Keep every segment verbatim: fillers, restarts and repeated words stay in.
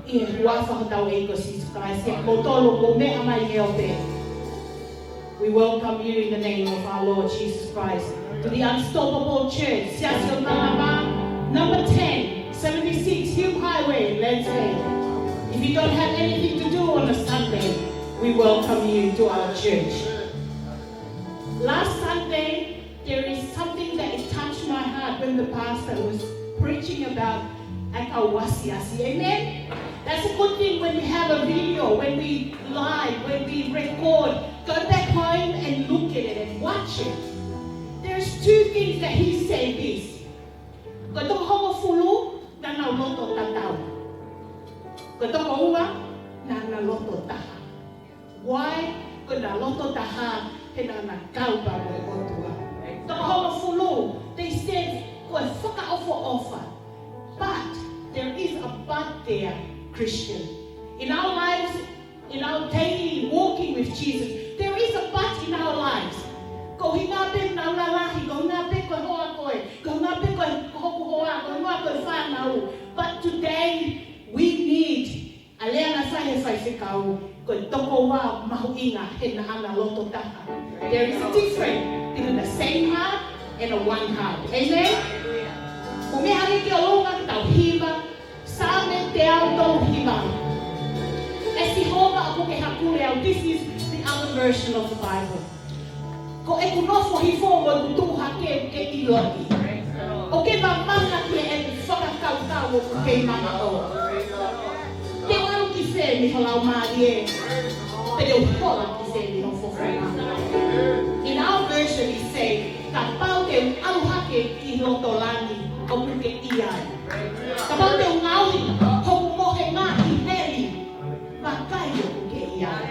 ʻi he huafa hotau ʻEiki ko Sīsū Kalaisi, ʻa kimoutolu ʻoku mou meʻa mai he ope. We welcome you in the name of our Lord Jesus Christ to the Unstoppable Church, Siasi ʻo Talavā, number ten, seventy-six Hume Highway, Lance Bay. If you don't have anything to do on a Sunday, we welcome you to our church. Last Sunday, there is something that it touched my heart when the pastor was preaching about ʻa e kau asiasi. Amen? That's a good thing when we have a video, when we live, when we record. Go back home and look at it and watch it. There's two things that he said this. Ko e toko hongofulu naʻa nau loto tatau. Ko e toko ua naʻa nau loto taha. Why? Ko ʻena loto taha he naʻa na kau pē mo e ʻOtua. Toko hongofulu, they said, ko e fakaʻofoʻofa. But there is a but there, Christian. In our lives, in our daily walking with Jesus, there is a but in our lives. Ko e ʻuhinga pē naʻa nau lalahi, ko e ʻuhinga pē ko e hoa ko ē, ko e ʻuhinga pē ko e, ko hoku hoa, ko e ʻuhinga ko e fānau. But today, we need ʻa e lea naʻe fai he faifekau, ko e toko ua mahuʻinga he naʻa na loto taha. There is a difference between the same heart and a one heart. Amen? Mou meʻa hake ki ʻolunga ke tau hiva, Saame teau tolu hiva. ʻE Sihova ʻoku ke hakule au. This is the other version of the Bible. Ko ʻeku nofo hifo mo ʻeku tuʻu hake ke ʻiloʻi. ʻOku ke mamanga ki heʻeku fakakaukau ʻoku kei mamaʻo. Te u ʻalu ki fē mei ho laumālie? Pe te u hola ki fē mei ho fofonga? In our version it say, kapau te u ʻalu hake ki loto langi, ʻoku ke ʻi ai. Kapau te u ngaohi hoku mohenga ʻi heli, vakai ʻoku ke ʻi ai.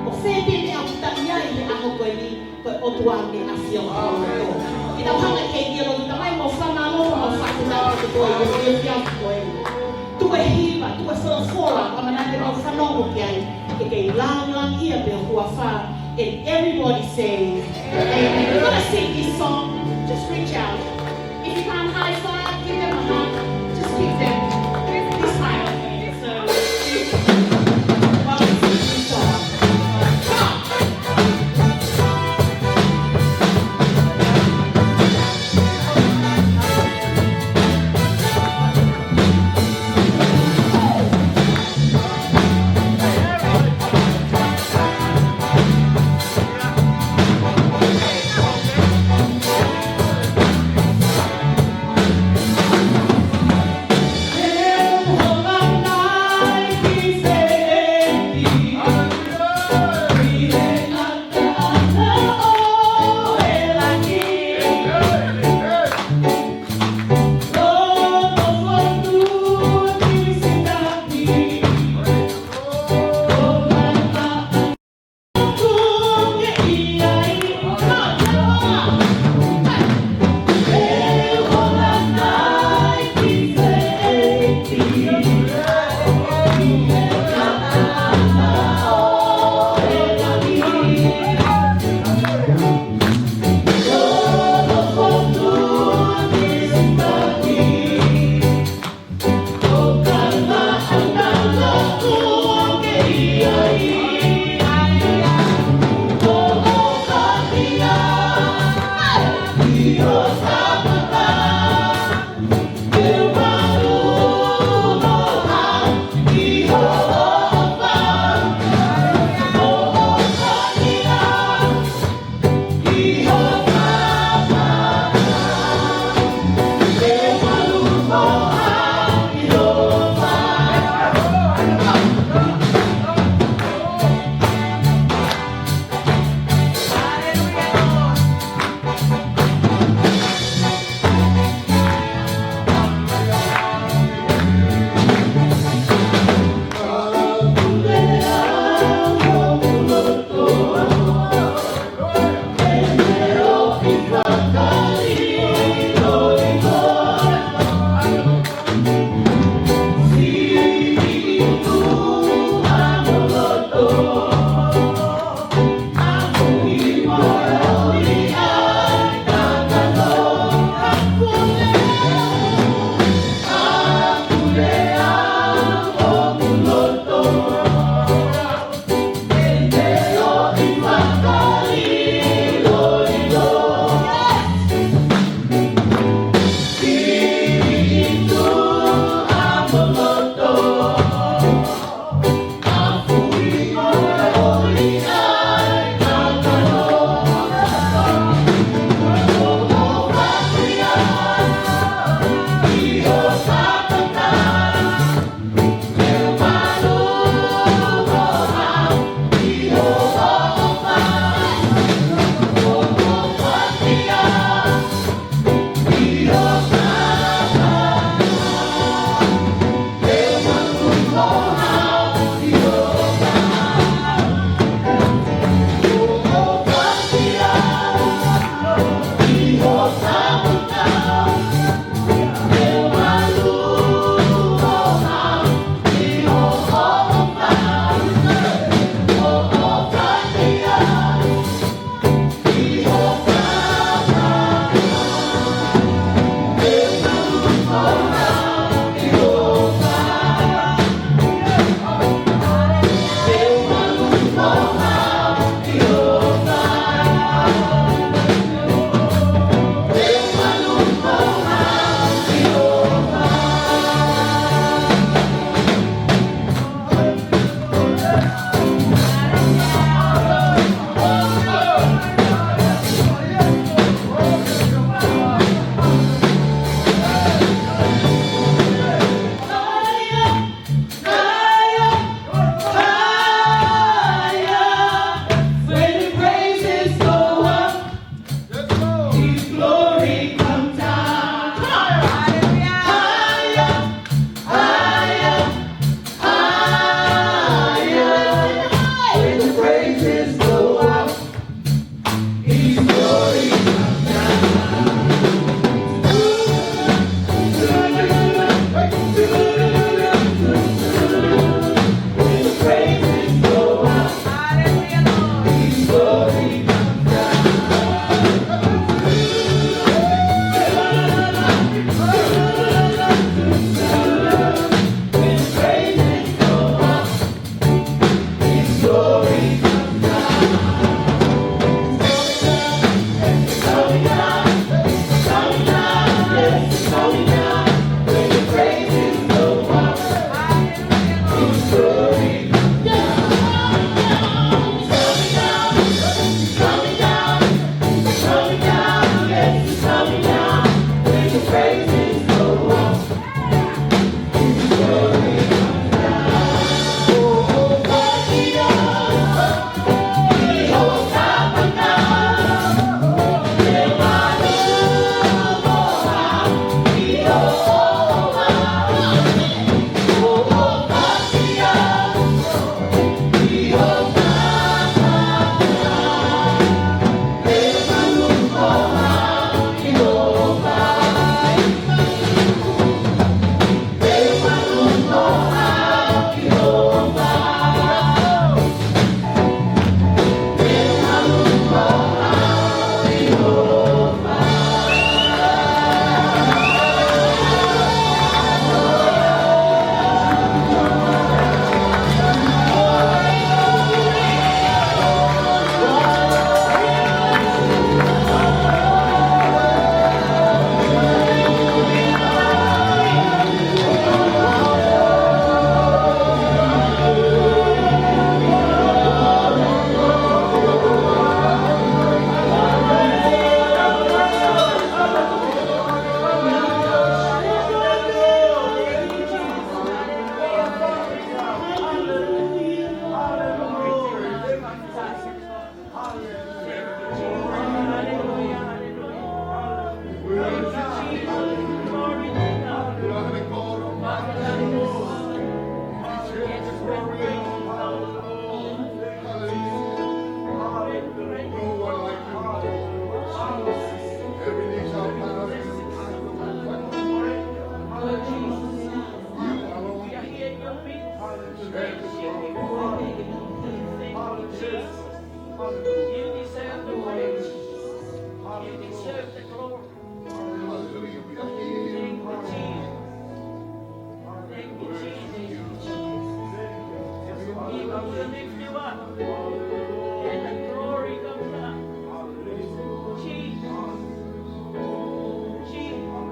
Ko fē pē meʻa ʻoku ta ʻi ai he ʻaho ko eni, ko e ʻOtua mei ʻAfio ʻo loto. Ke tau hanga ki he ʻEiki ʻo lotu. Tamai, mau fakamālō, mau fakafetaʻi atu koe ʻi he efiafi ko eni. Tuku e hiva, tuku e folofola, ʻamanaki ke mau fanongo ki ai, ke kei lāngilangiʻia pē ho huafa. And everybody say, amen. We're gonna sing this song. Just reach out. If you can't high five, give them a hug. Just give them this high. So, while we sing this song. Come on. Thank you, Jesus. You deserve the praise. You deserve the glory. Thank you, Jesus. Thank you, Jesus. We will lift you up. And the glory comes up. Jesus. Jesus.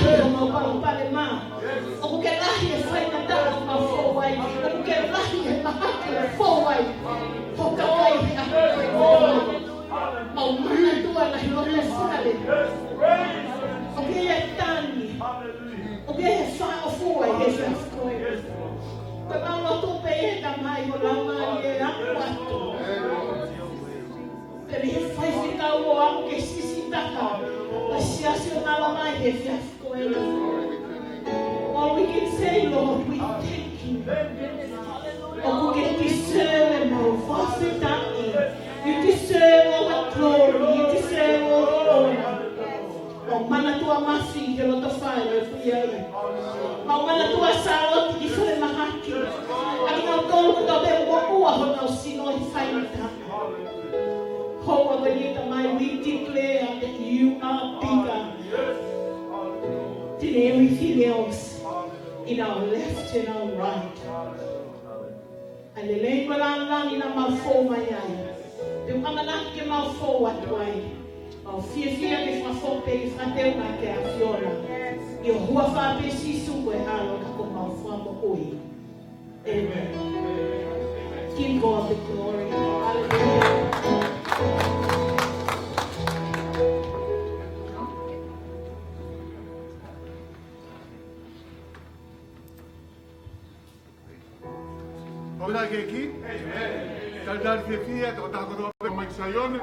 ʻi homau palopalema. ʻOku ke lahi e faingataʻa ʻoku mau fou ai. ʻOku ke lahi e mahaki ʻoku mau fou ai. Hoka ai he ʻaho ko eni. Mau manatua e ngaahi loto fale. ʻOku ke ʻi ai e tangi. ʻOku ke ʻi ai e fāʻofua ʻi he efiafi ko eni. Ko ʻemau lotu pē ʻe Tamai, ko e Laumālie ʻo aʻu atu. Pea mei he faifekau ʻo aʻu ki he sisitaka ʻo e Siasi ʻo Nala mai he efiafi ko eni. All we can say, Lord, we thank you. ʻOku ke deserve ʻemau fakafetaʻi. You deserve all the glory. You deserve all the honor. Mau manatua Mafi he loto fale ʻoku ʻi ai. Mau manatua Sālote ki falemahaki. ʻA kinautolu kotoa pē ʻoku ʻoua honau sino ʻi he faingataʻa. Houʻeiki Tamai, we declare that you are bigger than everything else in our left and our right. ʻA e lelei mo e lāngilangi naʻa mau fou mai ai. Te u ʻamanaki ke mau fou atu ai. Mau fiefia ke fakafoki pē ke fakateunga ki he ʻAfiona. ʻI ho huafa pē Sīsū ko e ʻAlo ka ko homau Fakamoʻui. Amen. Give God the glory. Hallelujah. ʻOfa ki he ʻEiki. Talitali fiefia, tokotaha kotoa pē mai Saione.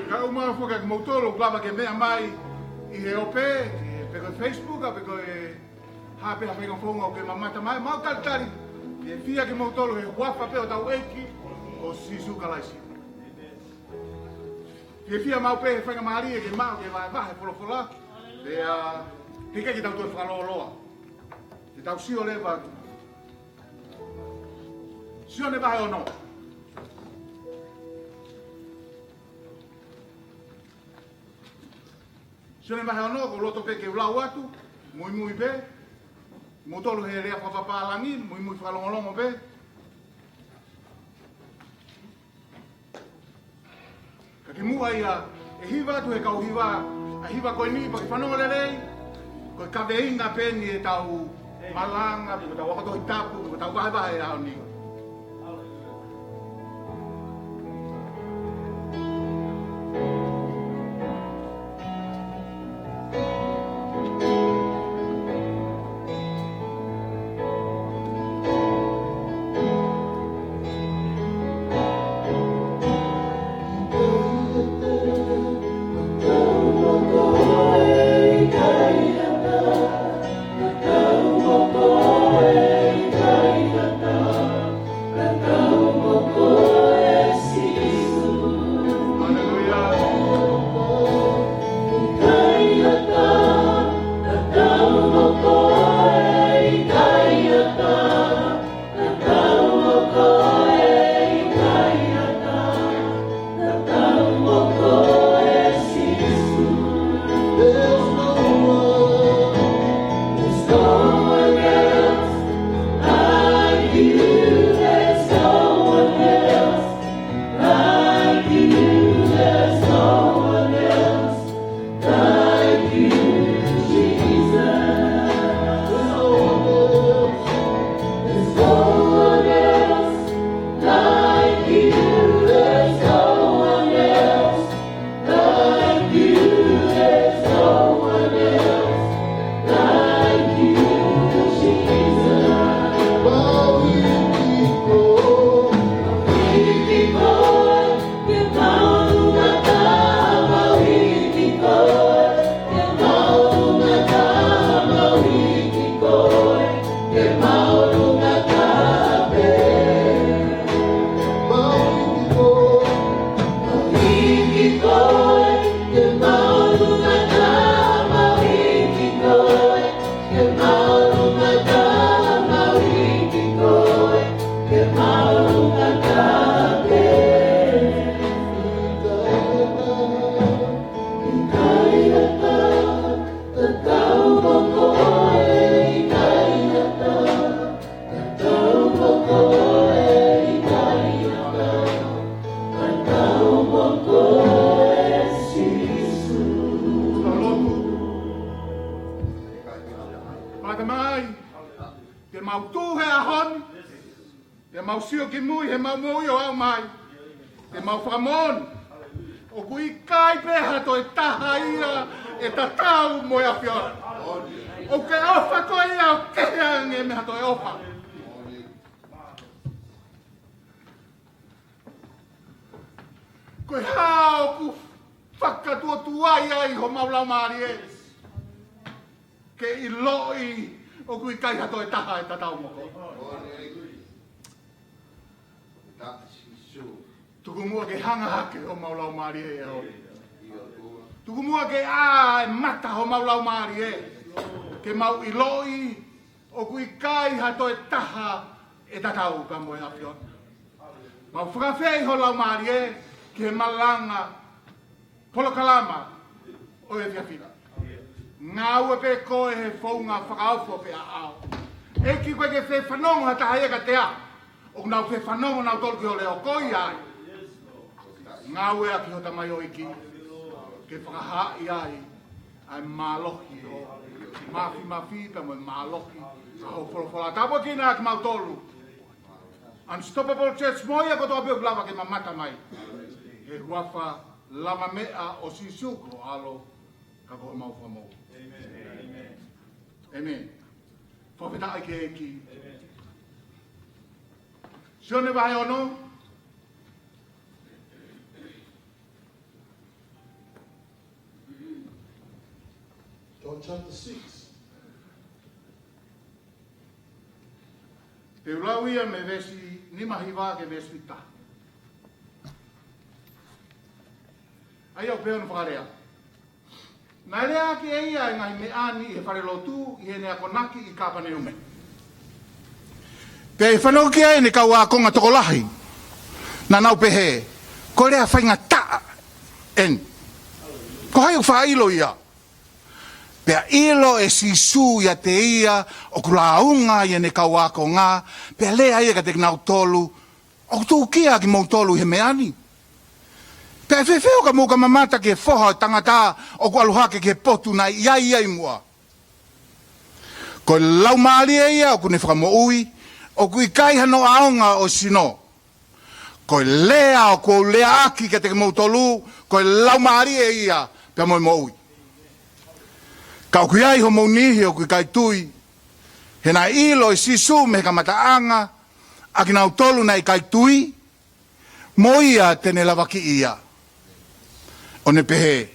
Kae ʻumaʻā foki kimoutolu ʻoku lava ke meʻa mai ʻi he ope, pe ko e Facebook, pe ko e hā pē ha faʻahinga founga ʻoku ke mamata mai, mau talitali fiefia kimoutolu he huafa pē ʻo hotau ʻEiki ko Sīsū Kalaisi. Fiefia maʻu pē he faingamālie ke maʻu ke vahevahe folofola. Pea teʻeki ke tau toe fakalōloa. Te tau sio leva. Sione vahe ono. Sione vahe ono, ʻoku ou loto pē ke u lau atu, muimui pē, kimoutolu he lea fakapapālangi, muimui fakalongolongo pē. Ka kimuʻa ia, ʻe hiva atu he kau hiva, ʻa e hiva ko eni, pea ke fanongo lelei, ko e kaveinga pē eni ʻetau malanga, pe ko ʻetau ako Tohi Tapu, pe ko ʻetau vahevahe he ʻaho ni. Mau sio ki mui he mau moʻui ʻo aʻu mai. Te mau fakamoʻoni ʻoku ʻikai pē ha toe taha ia ʻe tatau mo e ʻAfiona. ʻOku ke ʻofa koe ia ʻo kehe ange mei ha toe ʻofa. Ko e hā ʻoku fakatuotuai ai homau laumālie ke ʻiloʻi ʻoku ʻikai ha toe taha ʻe tatau mo koe? Tuku muʻa ke hanga hake homau laumālie ʻe au. Tuku muʻa ke ʻā e mata homau laumālie ke mau ʻiloʻi ʻoku ʻikai ha toe taha ʻe tatau pea mo e ʻAfiona. Mau fakaafeʻi ho laumālie ki he malanga polokalama ʻo e efiafi ni. Ngāue pē koe he founga fakaofo pē ʻaʻau. ʻEiki, ʻoku ʻikai ke fanongo ha taha ia kiate au. ʻOku nau fanongo nautolu ki ho leʻo, ko ia ai. Ngāue ʻaki ho tamaioʻeiki ke fakahaaʻi ai ʻa e mālohi ʻo e māfimafi pea mo e mālohi ʻa ho folofola. Tāpuekina kimautolu Unstoppable Church mo ia kotoa pē ʻoku lava ke mamata mai. He huafa lavameʻa ʻo Sīsū ko ho ʻAlo ka ko homau Fakamoʻui. ʻĒmeni. Fakafetaʻi ki he ʻEiki. Sione vahe ono. John chapter six. Te u lau ia mei he veesi nima hiva ki he veesi fitu taha. ʻA ia ʻoku pehē hono fakalea: Naʻe lea ʻaki ʻe ia ʻa e ngaahi meʻa ni ʻi he falelotu ʻi heʻene akonaki ʻi Kāpaneume. Pea ʻi he fanongo ki ai ʻene kau ākonga tokolahi, naʻa nau pehē, Ko e lea faingataʻa eni. Ko hai ʻoku faʻa ʻilo ia? Pea ʻilo ʻe Sīsū ʻiate ia ʻoku lāunga ʻi heʻene kau ākonga, pea lea ia kiate kinautolu, ʻOku tūkia ʻa kimoutolu ʻi he meʻa ni? Pea ʻe fēfē ʻo ka mou ka mamata ki he Foha ʻo e Tangata ʻoku ʻalu hake ki he potu naʻe ʻi ai ia ʻi muʻa? Ko e Laumālie ia ʻoku ne fakamoʻui, ʻoku ʻikai hano ʻaonga ʻo e sino. Ko e lea ʻoku ou lea ʻaki kiate kimoutolu, ko e Laumālie ia pea mo e moʻui. Ka ʻoku ʻi ai homou niʻihi ʻoku ʻikai tui. He naʻe ʻilo ʻe Sīsū mei he kamataʻanga ʻa kinautolu naʻe ʻikai tui, mo ia te ne lavakiʻi ia, ʻo ne pehē,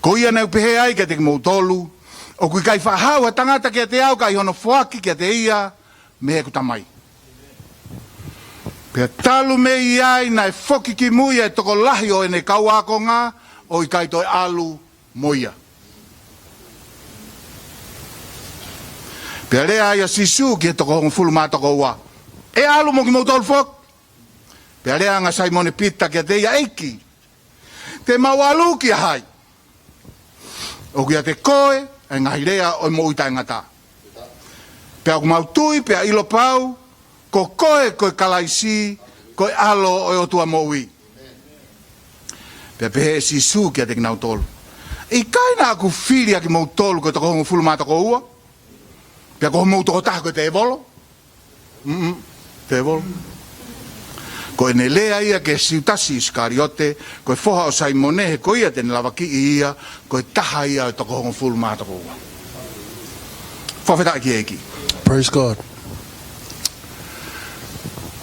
Ko ia naʻa ku pehē ai kiate kimoutolu, ʻOku ʻikai faʻa haʻu ha tangata kiate au ka ʻi hono foaki kiate ia mei heʻeku Tamai. Pea talu mei ai naʻe foki ki mui ʻa e tokolahi ʻo ʻene kau ākonga, ʻo ʻikai toe ʻalu mo ia. Pea lea ai ʻa Sīsū ki he toko hongofulu mā toko ua, ʻE ʻalu mo kimoutolu foki? Pea lea ange ʻa Saimone Pita kiate ia, ʻEiki, te mau ʻalu kia hai? ʻOku ʻiate koe ʻa e ngaahi lea ʻo e moʻui taʻengata. Pea ʻoku mau tui pea ʻilo pau, ko koe ko e Kalaisi, ko e ʻAlo ʻo e ʻOtua moʻui. Pea pehē ʻe Sīsū kiate kinautolu, ʻIkai naʻa ku fili ʻa kimoutolu ko e toko hongofulu mā toko ua? Pea ko homou tokotaha ko e tēvolo? Mm-mm, tēvolo. Ko ʻene lea ia kia Siutasi ʻIsikaliote, ko e foha ʻo Saimone, he ko ia te ne lavakiʻi ia, ko e taha ia ʻo e toko hongofulu mā toko ua. Fakafetaʻi ki he ʻEiki. Praise God.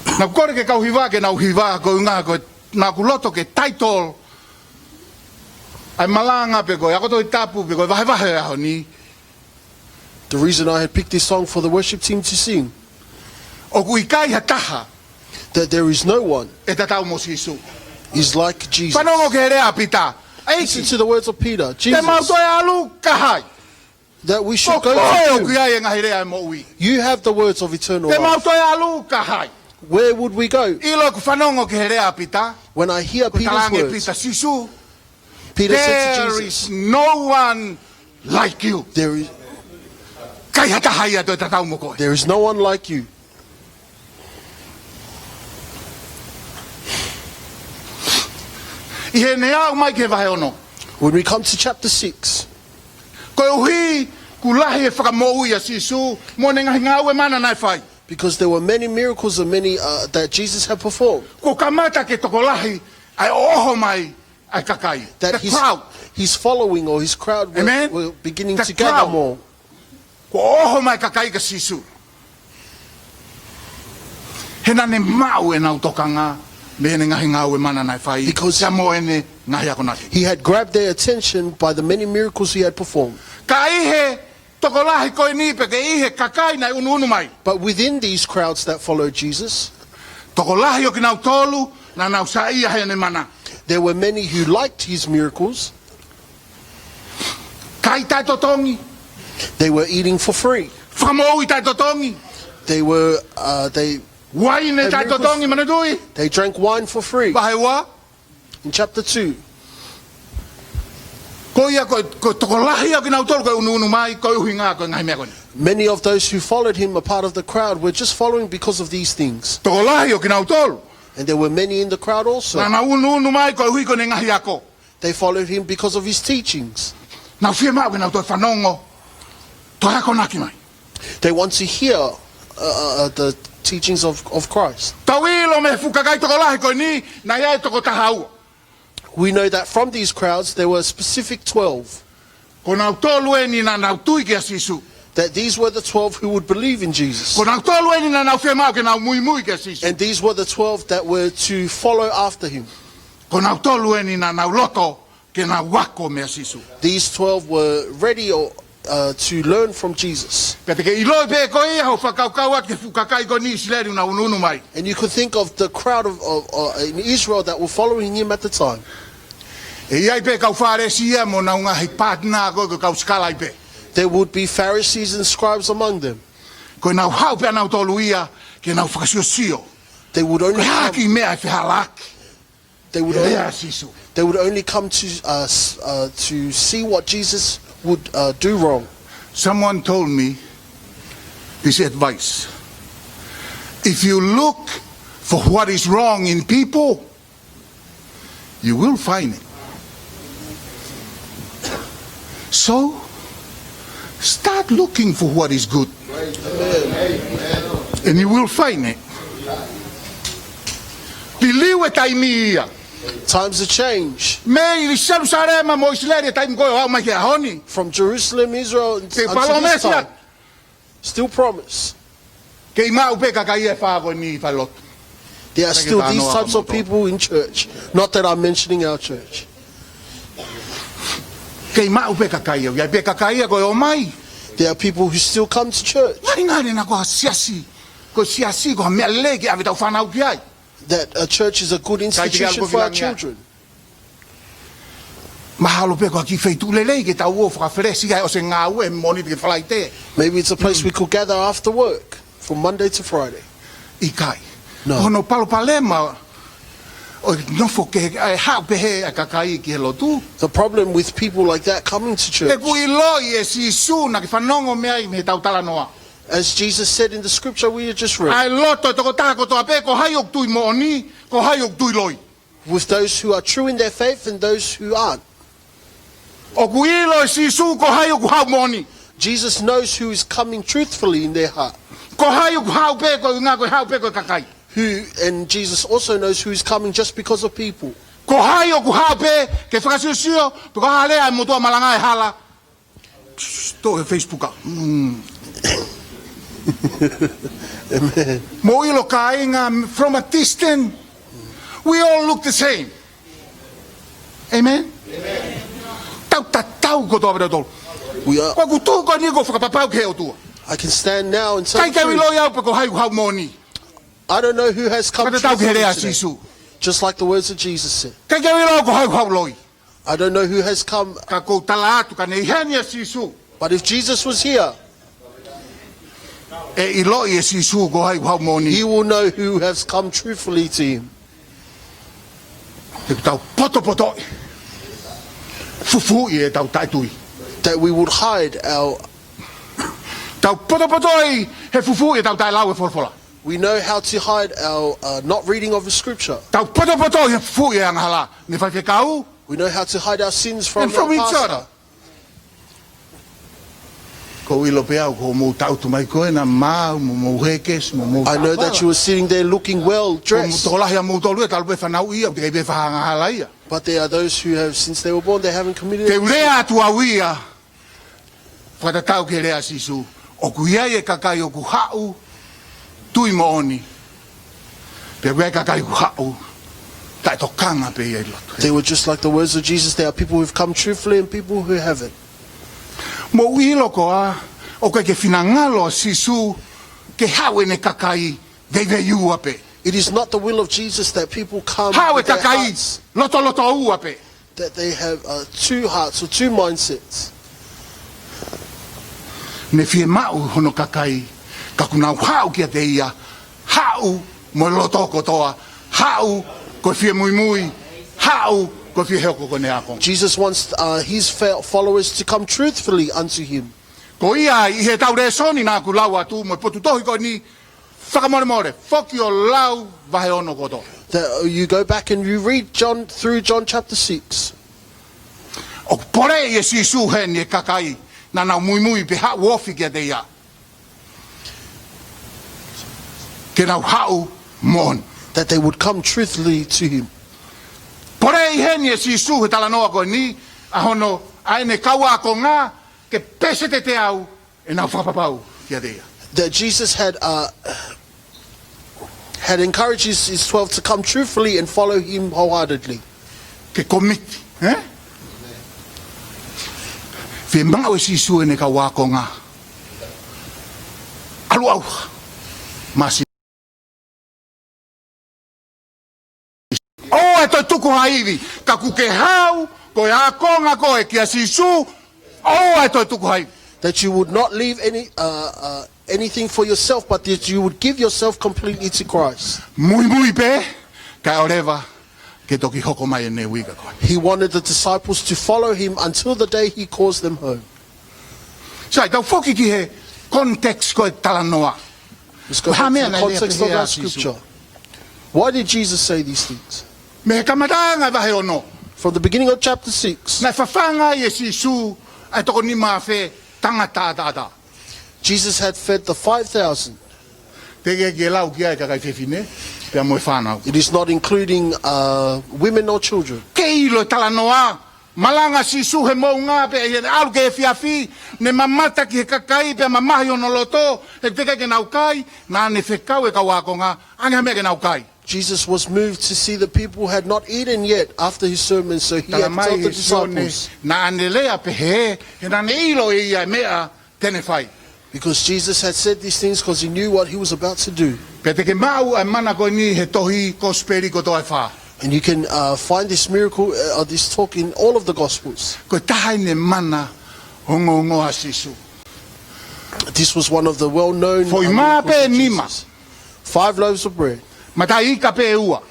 Naʻa ku kole ke kau hiva ke nau hiva, ko e ʻuhinga ko e naʻa ku loto ke title ʻa e malanga pe ko e ako Tohi Tapu pe ko e vahevahe ʻo e ʻaho ni, The reason I had picked this song for the worship team to sing, ʻOku ʻikai ha taha that there is no one ʻe tatau mo Sīsū. Is like Jesus. Fanongo ki he lea ʻa Pita. Listen to the words of Peter. Jesus, Te mau toe ʻalu kia hai? That we should go to you. Ko koe ʻoku ʻi ai e ngaahi lea ʻo e moʻui. You have the words of eternal life. Te mau toe ʻalu kia hai? Where would we go? ʻIlo ʻeku fanongo ki he lea ʻa Pita. When I hear Peter's words, Ko e talaange ʻe Pita, Sīsū, Peter said to Jesus, There is no one like you. There is, ʻIkai ha taha ia toe tatau mo koe. There is no one like you. ʻI heʻene aʻu mai ki he vahe ono. When we come to chapter six, Koeʻuhi kuo lahi e fakamoʻui ʻa Sīsū mo ʻene ngaahi ngāue mana naʻe fai. Because there were many miracles and many, uh, that Jesus had performed. Kuo kamata ke tokolahi ʻa e ʻoʻoho mai ʻa e kakai. That The his, crowd. his following or his crowd were, Amen. were beginning The to gather crowd. more. Kuo ʻoʻoho mai e kakai kia Sīsū. He naʻa ne maʻu ʻenau tokanga mei heʻene ngaahi ngāue mana naʻe fai. Because Pea mo ʻene ngaahi akonaki. he had grabbed their attention by the many miracles he had performed. Ka ʻi he tokolahi ko eni pe ke ʻi he kakai naʻe ʻunuʻunu mai. But within these crowds that followed Jesus, Tokolahi ʻo kinautolu naʻa nau saiʻia heʻene mana. there were many who liked his miracles. Kai taʻetotongi. They were eating for free. Fakamoʻui taʻetotongi. They were, uh, they Uaine had miracles. taʻetotongi, manatuʻi. They drank wine for free. Vahe ua. In chapter two, Ko ia ko, ko e tokolahi ʻo kinautolu ko e ʻunuʻunu mai, ko e ʻuhinga ko e ngaahi meʻa ko eni. Many of those who followed him, a part of the crowd, were just following because of these things. Tokolahi ʻo kinautolu. And there were many in the crowd also. Naʻa nau ʻunuʻunu mai koeʻuhi ko ʻene ngaahi ako. They followed him because of his teachings. Nau fiemaʻu ke nau toe fanongo, toe akonaki mai. They want to hear, uh, uh, uh, the teachings of, of Christ. Tau ʻilo mei he fuʻu kakai tokolahi ko eni, naʻe ʻi ai e toko taha ua. We know that from these crowds, there were specific twelve. Ko nautolu eni naʻa nau tui kia Sīsū. That these were the twelve who would believe in Jesus. Ko nautolu eni naʻa nau fiemaʻu ke nau muimui kia Sīsū. And these were the twelve that were to follow after him. Ko nautolu eni naʻa nau loto ke nau ako meia Sīsū. These twelve were ready or, uh, to learn from Jesus. Pea te ke ʻiloʻi pē ko ia hoʻo fakakaukau atu ki he fuʻu kakai ko eni ʻi ʻIsileli naʻa nau ʻunuʻunu mai. And you could think of the crowd of, of, uh, in Israel that were following him at the time. ʻE ʻi ai pē kau Fālesi ia mo ʻenau ngaahi pātina ko ē ko e kau sikalaipe. There would be Pharisees and scribes among them. Ko ʻenau haʻu pē ʻa nautolu ia ke nau fakasiosio. They would only Ko e hā e come kiʻi meʻa ʻe fehālaaki. They would He only, lea ʻa Sīsū. they would only come to, uh, s-, uh, to see what Jesus would, uh, do wrong. Someone told me this advice. If you look for what is wrong in people, you will find it. So, start looking for what is good. And you will find it. Liliu e taimi ia. Times have changed. Mei Selusalema mo ʻIsileli he taimi ko ē ʻo aʻu mai ki he ʻaho ni. From Jerusalem, Israel, Te unto this palōmesi time. atu. Still promise. Kei maʻu pē kakai ʻe fā ko eni ʻi falelotu. There are Sai ke still these talanoa types of fakamoutolu. people in church. Not that I'm mentioning our church. Kei maʻu pē kakai ia, ʻoku ʻi ai pē kakai ia ko ē ʻomai. There are people who still come to church. Ngali ngali naʻa ko ha siasi, ko e siasi, ko ha meʻa lelei ke ʻave ʻetau fānau ki ai. That a church is a good Kai te institution alu for our ki langi ai. children. Mahalo pē ko ha kiʻi feituʻu lelei ke tau ō fakafelesi ai ʻosi e ngāue Mōnite ki he Falaite. Maybe it's a place we could gather after work, from Monday to Friday. ʻIkai. No. Ko hono palopalema ʻo e nofo ke, ʻe haʻu pē he ʻa e kakai ki he lotu. The problem with people like that coming to church, He kuo ʻiloʻi ʻe Sīsū naʻa ke fanongo mei ai mei heʻetau talanoa. as Jesus said in the scripture we just read, ʻA e loto ʻo e tokotaha kotoa pē, ko hai ʻoku tui moʻoni, ko hai ʻoku tui loi. with those who are true in their faith and those who aren't. ʻOku ʻilo ʻe Sīsū ko hai ʻoku haʻu moʻoni. Jesus knows who is coming truthfully in their heart. Ko hai ʻoku haʻu pē ko e ʻuhinga ko e haʻu pē ko e kakai. Who, and Jesus also knows who is coming just because of people. Ko hai ʻoku haʻu pē ke fakasiosio, pe ko e hā e lea ʻa e motuʻa malanga ʻe hala. Tō he Facebook a. Mm. Amen. Mou ʻilo kāinga, from a distance, we all look the same. Amen? Tau tatau kotoa pē tautolu. We are Ko ʻeku tuʻu ko eni ʻoku ou fakapapau ki he ʻOtua. I can stand now and tell the truth. ʻIkai ke u ʻiloʻi au pe ko hai ʻoku haʻu moʻoni. I don't know who has come Ka tatau ki he lea ʻa truthfully today. Sīsū. Just like the words of Jesus said. ʻIkai ke u ʻilo au ko hai ʻoku haʻu loi. I don't know who has come. Ka ʻoku ou tala atu ka ne ʻi heni ʻa Sīsū. But if Jesus was here, ʻE ʻiloʻi ʻe Sīsū ko hai ʻoku haʻu moʻoni. he will know who has come truthfully to him. He ʻoku tau potopotoʻi. Fufuuʻi ʻetau taʻetui. That we would hide our Tau potopotoʻi he fufuuʻi ʻetau taʻelau e folofola. We know how to hide our, uh, not reading of the scripture. Tau potopotoʻi he fufuuʻi e angahala mei he faifekau. We know how to hide our sins from And our from each pastor. other. ʻOku ou ʻilo pē au, ko hoʻomou tangutu mai ko ena, maau, mo hoʻomou hēkesi, mo hoʻomou I know that taʻovala. You were sitting there looking well dressed. Ko hoʻomou tokolahi ʻamoutolu ia, talu pē fanauʻi ia, ʻoku teʻeki ai pē fai ha angahala ia. But there are those who have, since they were born, they haven't committed any sin. Te u lea atu au ia, fakatatau ki he lea ʻa Sīsū, ʻoku ʻi ai e kakai ʻoku haʻu, tui moʻoni. Pea ʻoku ʻi ai e kakai ʻoku haʻu, taʻetokanga pē ia ʻi loto. They were just like the words of Jesus. There are people who've come truthfully and people who haven't. Mou ʻilo koā, ʻoku ʻikai ke finangalo ʻa Sīsū ke haʻu ʻene kakai veiveiua pē. It is not the will of Jesus that people come with their hearts. Haʻu e kakai lotolotoua pē. That they have, uh, two hearts or two mindsets. Ne fiemaʻu hono kakai, ka kuo nau haʻu kiate ia, haʻu mo e loto kotoa, haʻu ko e fie muimui, haʻu ko e fie hoko ko ʻene ākonga. Jesus wants, uh, his fo-, followers to come truthfully unto him. Ko ia ai, ʻi heʻetau lēsoni naʻa ku lau atu mo e potu tohi ko eni, fakamolemole, foki ʻo lau vahe ono kotoa. That, uh, you go back and you read John, through John chapter six. ʻOku poleʻi ʻe Sīsū heni e kakai naʻa nau muimui pe haʻu ofi kiate ia, ke nau haʻu moʻoni. That they would come truthfully to him. Poleʻi heni ʻe Sīsū he talanoa ko eni, ʻa hono, ʻa ʻene kau ākonga, ke peseti teau ʻenau fakapapau kiate ia. That Jesus had, uh, had encouraged his, his twelve to come truthfully and follow him wholeheartedly. Ke komiti, ē? Fiemaʻu ʻe Sīsū ʻene kau ākonga, ʻalu ʻauha maʻa Sīsū. ʻOua ʻe toe tuku ha ivi, ka kuo ke haʻu ko e ākonga koe kia Sīsū, ʻoua ʻe toe tuku ha ivi. That you would not leave any, uh, uh, anything for yourself, but that you would give yourself completely to Christ. Muimui pē, kae ʻoua leva ke toki hoko mai ʻene ui kia koe. He wanted the disciples to follow him until the day he calls them home. Sai, tau foki ki he context ko e talanoa. Let's go back to the context of that scripture. Why did Jesus say these things? Mei he kamataʻanga vahe ono. From the beginning of chapter six. Naʻe fafanga ai ʻe Sīsū ʻa e toko nima afe tangata ʻataʻatā. Jesus had fed the five thousand. Teʻeki ke lau ki ai e kakai fefine, pea mo e fānau. It is not including, uh, women or children. Ke ʻilo e talanoa, malanga Sīsū he moʻunga pea ʻi heʻene ʻalu ki he efiafi, ne mamata ki he kakai pea mamahi hono loto, he teʻeki ke nau kai, naʻa ne fekau e kau ākonga, ʻange ha meʻa ke nau kai. Jesus was moved to see the people had not eaten yet after his sermon, so he had told the disciples. Tala mai ʻe Sione, naʻa ne lea pehē, he naʻa ne ʻilo ʻe ia e meʻa te ne fai. Because Jesus had said these things 'cause he knew what he was about to do. Pea te ke maʻu ʻa e mana ko eni he tohi Kosipeli kotoa ʻe fā. And you can, uh, find this miracle, uh, of this talk in all of the Gospels. Ko e taha eni e mana ongoongoa ʻa Sīsū. This was one of the well-known, uh, miracles of Jesus. Foʻi mā pē nima. Five loaves of bread. Mataʻi ika pē ʻe ua.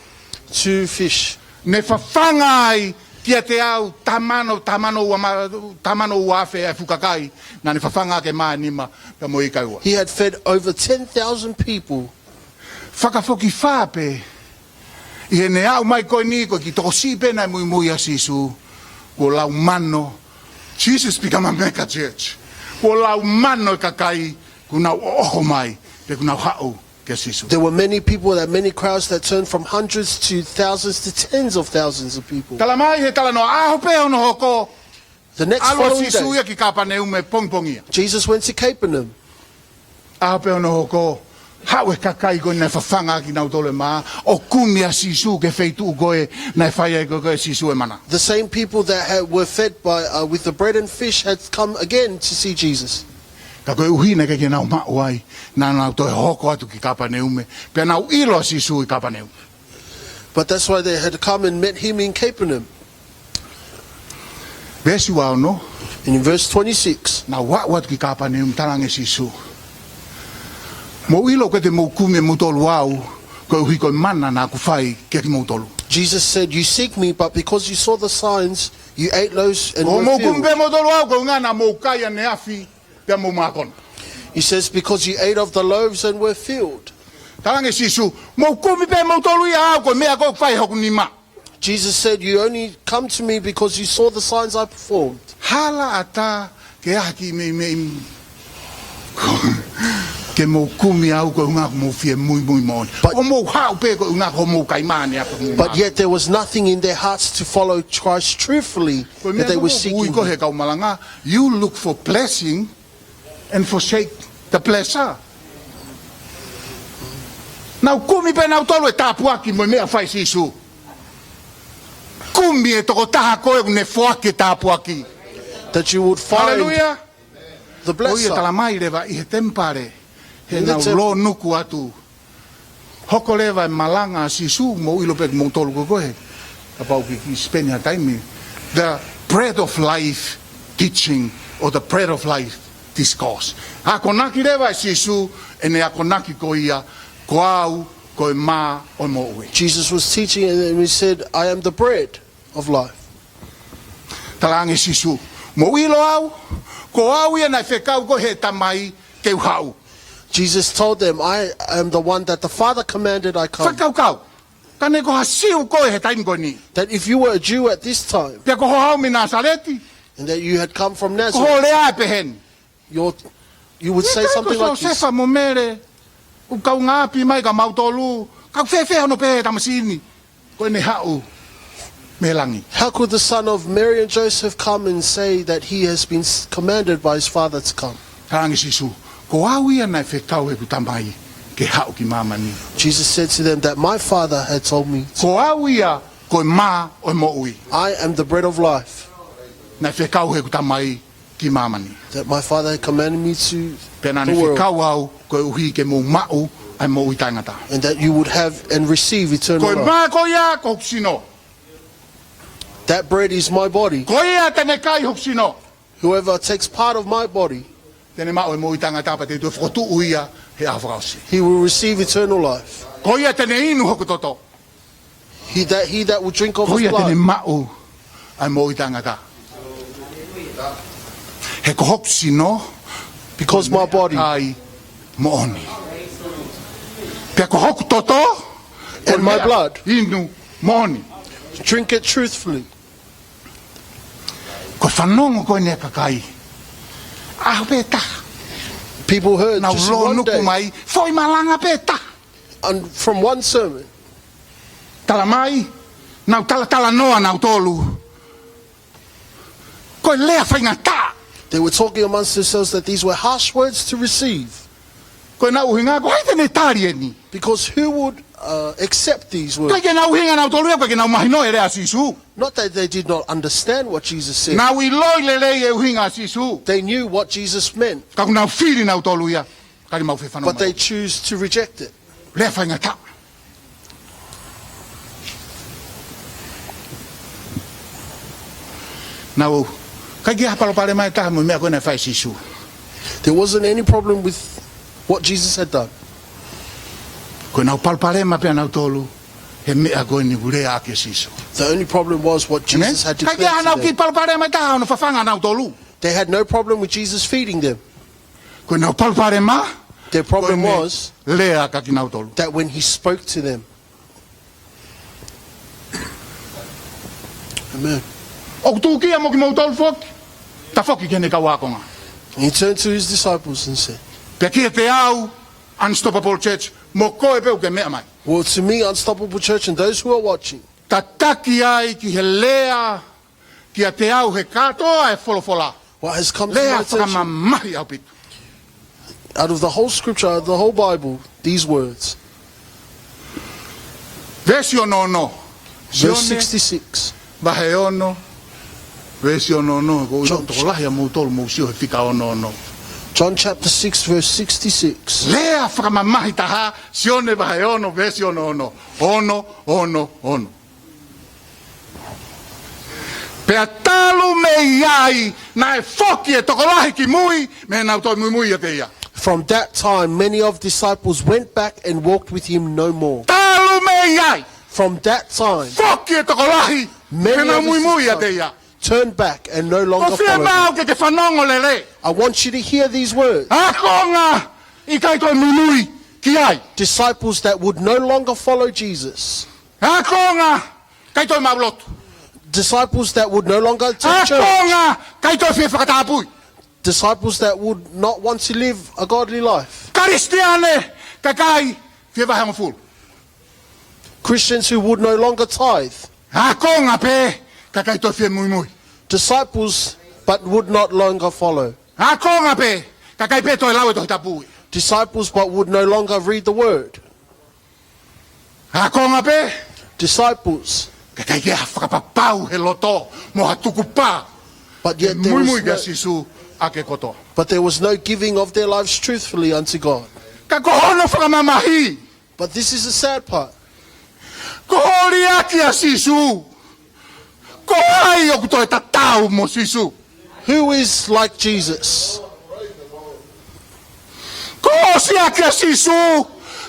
Two fish. Ne fafanga ai kiate au taha mano, taha mano ua ma-, taha mano ua afe ʻa e fuʻu kakai, naʻa ne fafanga ʻaki e mā ʻe nima, pea mo e ika ʻe ua. He had fed over ten thousand people. Fakafokifā pē, ʻi heʻene aʻu mai ko eni ko e kiʻi tokosiʻi pē naʻe muimui ʻia Sīsū, kuo lau mano, Jesus become a mega church. Kuo lau mano e kakai, kuo nau ʻoʻoho mai, pea kuo nau haʻu kia Sīsū. There were many people, that many crowds that turned from hundreds to thousands to tens of thousands of people. Tala mai he talanoa, ʻaho pē hono hoko, ʻalu ʻa Sīsū ia ki Kāpaneume pongipongia. The next following day, Jesus went to Capernaum. ʻAho pē hono hoko, haʻu e kakai ko ē naʻe fafanga kinautolu e mā, ʻo kumi ʻa Sīsū ki he feituʻu ko ē naʻe fai ai ko ē ʻe Sīsū e mana. The same people that had, were fed by, uh, with the bread and fish had come again to see Jesus. Ka koeʻuhi naʻe ʻikai ke nau maʻu ai, naʻa nau toe hoko atu ki Kāpaneume, pea nau ʻilo ʻa Sīsū ʻi Kāpaneume. But that's why they had come and met him in Capernaum. Veesi ua ono. In verse twenty-six. Naʻa nau aʻu atu ki Kāpaneume, talaange ʻe Sīsū, mou ʻilo ʻoku ʻikai te mou kumi ʻe moutolu au, koeʻuhi ko e mana naʻa ku fai kia kimoutolu. Jesus said, "You seek me, but because you saw the signs, you ate loaves and were filled." ʻOku mou kumi pē moutolu au, koeʻuhi naʻa mou kai ʻaneafi, pea mou mākona. He says, "Because you ate of the loaves and were filled." Talaange ʻe Sīsū, mou kumi pē moutolu ia au, ko e meʻa ko ē ʻoku fai ʻe hoku nima. Jesus said, "You only come to me because you saw the signs I performed." Hala ʻatā ke ʻi ai ha kiʻi meimei Ke mou kumi au ko e ʻuhinga ʻoku mou fie muimui moʻoni. But ʻoku mou haʻu pē ko e ʻuhinga ʻoku mou kaimane apa mou But yet there was nothing in their hearts to follow Christ truthfully, ko e that meʻa they ko were ʻoku ui seeking ko him. He kau malanga, you look for blessing and forsake the blesser. Nau kumi pē nautolu e tāpuaki mo e meʻa fai Sīsū. Kumi e tokotaha ko ē ʻoku ne foaki e tāpuaki. That you would find Haleluia. The blesser. ʻOku ia tala mai leva ʻi he temipale, he In the nau temple. Lōnuku atu. Hoko leva e malanga ʻa Sīsū, mou ʻilo pē kimoutolu ko ē. Kapau ke ke spend ha taimi. The bread of life teaching or the bread of life discourse. Akonaki leva ʻe Sīsū, ʻene akonaki ko ia, ko au, ko e mā ʻo e moʻui. Jesus was teaching and he said, "I am the bread of life." Talaange Sīsū, mou ʻilo au, ko au ia naʻe fekau ko ē he Tamai ke u haʻu. Jesus told them, "I am the one that the Father commanded I come." Fakakaukau, ka ne ko ha Siu koe he taimi ko eni. That if you were a Jew at this time, Pea ko hoʻo haʻu mei Nāsaleti. And that you had come from Ko hoʻo Nazareth, lea ʻe peheni. your, you would say Ia something ko like this. Siosefa mo Mele, ʻoku kaungāʻapi mai kia mautolu, ka ʻoku fēfē hono pehē ʻe he tamasiʻi ni ko ʻene haʻu mei langi. How could the son of Mary and Joseph come and say that he has been s-, commanded by his father to come? Talaange Sīsū, ko au ia naʻe fekau ʻe heʻeku Tamai ke haʻu ki māmani. Jesus said to them that my Father had told me, Ko au ia ko e mā ʻo e moʻui. "I am the bread of life." Naʻe fekau ʻe heʻeku Tamai ki māmani. That my Father had commanded me to Pea naʻa ne the world, fekau au koeʻuhi ke mou maʻu ʻa e moʻui taʻengata. And that you would have and receive eternal life. Ko e mā ko ia ko hoku sino. That bread is my body. Ko ia te ne kai hoku sino. Whoever takes part of my body, Te ne maʻu e moʻui taʻengata pea te u toe fokotuʻu ia he ʻaho fakaʻosi. He will receive eternal life. Ko ia te ne inu hoku toto. He that, he that will drink of Ko his ia te ne blood, maʻu ʻa e moʻui taʻengata. He ko hoku sino, Because my body, kai moʻoni. Pea ko hoku toto, And my blood, inu moʻoni. Drink it truthfully. Ko e fanongo ko eni ʻa e kakai. ʻAho pē taha. People heard Nau just one lōnuku day, mai, foʻi malanga pē taha. And from one sermon, Tala mai, nau talatalanoa nautolu. Ko e lea faingataʻa. They were talking amongst themselves that these were harsh words to receive. Ko ʻenau ʻuhinga, ko hai te ne tali eni? Because who would, uh, accept these words? ʻIkai ke nau ʻuhinga nautolu ia, ʻikai ke nau mahino e lea ʻa Sīsū. Not that they did not understand what Jesus said. Nau ʻiloʻi lelei e ʻuhinga ʻa Sīsū. They knew what Jesus meant. Ka ʻoku nau fili nautolu ia, ka ʻoku mau fefanongo But they choose to reject it. Lea faingataʻa. Nau, ʻikai ke ʻi ai ha palopalema ʻe taha mo e meʻa ko ē naʻe fai ʻe Sīsū. There wasn't any problem with what Jesus had done. Ko ʻenau palopalema pē ʻa nautolu he meʻa ko eni ʻoku lea ʻaki ʻe Sīsū. The only problem was what Amen? Jesus had declared to them. ʻIkai ke ʻi ai haʻanau kiʻi palopalema ʻe taha hono fafanga ʻa nautolu. They had no problem with Jesus feeding them. Ko ʻenau palopalema, Their problem ko ʻene was lea kia kinautolu. That when he spoke to them. Amen. ʻOku tuʻukiʻa mo kimoutolu foki, tafoki ki heʻene kau ākonga. He turned to his disciples and said, Pea kiate au, Unstoppable Church, mo koe pē ʻoku ke meʻa mai. Well, to me, Unstoppable Church, and those who are watching, Tataki ai ki he lea kiate au he kātoa e folofola. What has come to my attention, Lea fakamamahi ʻaupito. Out of the whole scripture, the whole Bible, these words. Veesi ono ono. Verse Sione sixty-six. Vahe ono. Veesi ono ono. Ko John tokolahi ʻa moutolu mou sio he fika ono ono. John chapter six, verse sixty-six. Lea fakamamahi taha, Sione vahe ono, veesi ono ono. Ono, ono, ono. Pea talu mei ai, naʻe foki e tokolahi ki mui, mei heʻenau toe muimui ʻiate ia. From that time, many of disciples went back and walked with him no more. Talu mei ai. From that time, Foki e tokolahi, many mei heʻenau of his muimui ʻiate disciples ia. Turned back and no longer followed him. Ko fie maʻu ke ke fanongo lelei. I want you to hear these words. ʻĀkonga ʻikai toe muimui ki ai. Disciples that would no longer follow Jesus. ʻĀkonga ʻikai toe maʻu lotu. Disciples that would no longer attend church. ʻĀkonga ʻikai toe fie fakatapui. Disciples that would not want to live a godly life. Kalisitiane, kakai fie vahe hongofulu. Christians who would no longer tithe. Ākonga pē, kakai toe fie muimui. Disciples, but would not longer follow. Ākonga pē, kakai pē toe lau e Tohi Tapu. Disciples, but would no longer read the word. Ākonga pē. Disciples. Kakai ke fakapapau he loto mo ha tukupā. But yet there was muimui kia no, Sīsū ʻaki e kotoa. But there was no giving of their lives truthfully unto God. Ka ko hono fakamamahi. But this is the sad part. Ko e hā e liʻaki ʻa Sīsū? Ko hai ʻoku toe tatau mo Sīsū? Who is like Jesus? Ko e hā e liʻaki ʻa Sīsū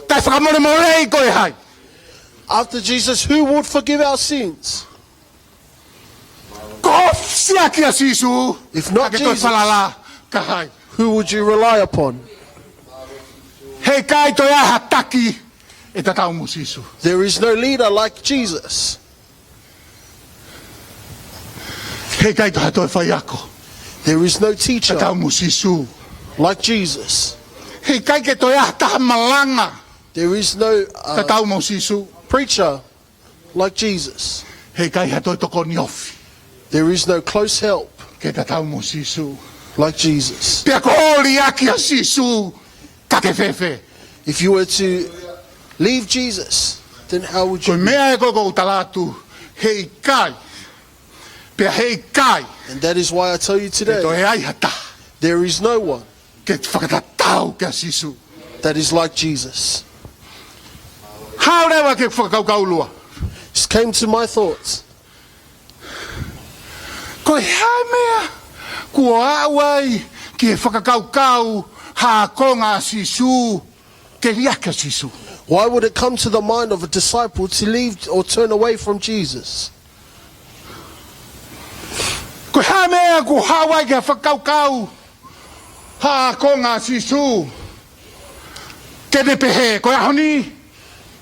kae fakamolemoleʻi ko hai? After Jesus, who would forgive our sins? Ko e hā e liʻaki ʻa Sīsū? If not Jesus, kae ke toe falala kia hai? Who would you rely upon? Heʻikai toe ʻi ai ha taki ʻe tatau mo Sīsū. There is no leader like Jesus. Heʻikai toe ʻi ai ha toe faiako. There is no teacher tatau mo Sīsū. Like Jesus. Heʻikai ke toe ʻi ai ha taha malanga. There is no, uh, tatau mo Sīsū. Preacher like Jesus. Heʻikai ha toe tokoni ofi. There is no close help. Ke tatau mo Sīsū. Like Jesus. Pea ko e hā e liʻaki ʻa Sīsū, ka ke fēfē? If you were to leave Jesus, then how would you be? Ko e meʻa ē ko ē ʻoku ou tala atu, heʻikai. Pea heʻikai. And that is why I tell you today, ʻe toe ʻi ai ha taha, there is no one ke fakatatau kia Sīsū, that is like Jesus. Haʻu leva ki he fakakaukau lua. This came to my thoughts. Ko e hā e meʻa kuo aʻu ai ki he fakakaukau ʻa e ākonga ʻa Sīsū ke liʻaki ʻa Sīsū? Why would it come to the mind of a disciple to leave or turn away from Jesus? Ko e hā e meʻa kuo haʻu ai ki he fakakaukau ʻa e ākonga ʻa Sīsū ke ne pehē, ko e ʻaho ni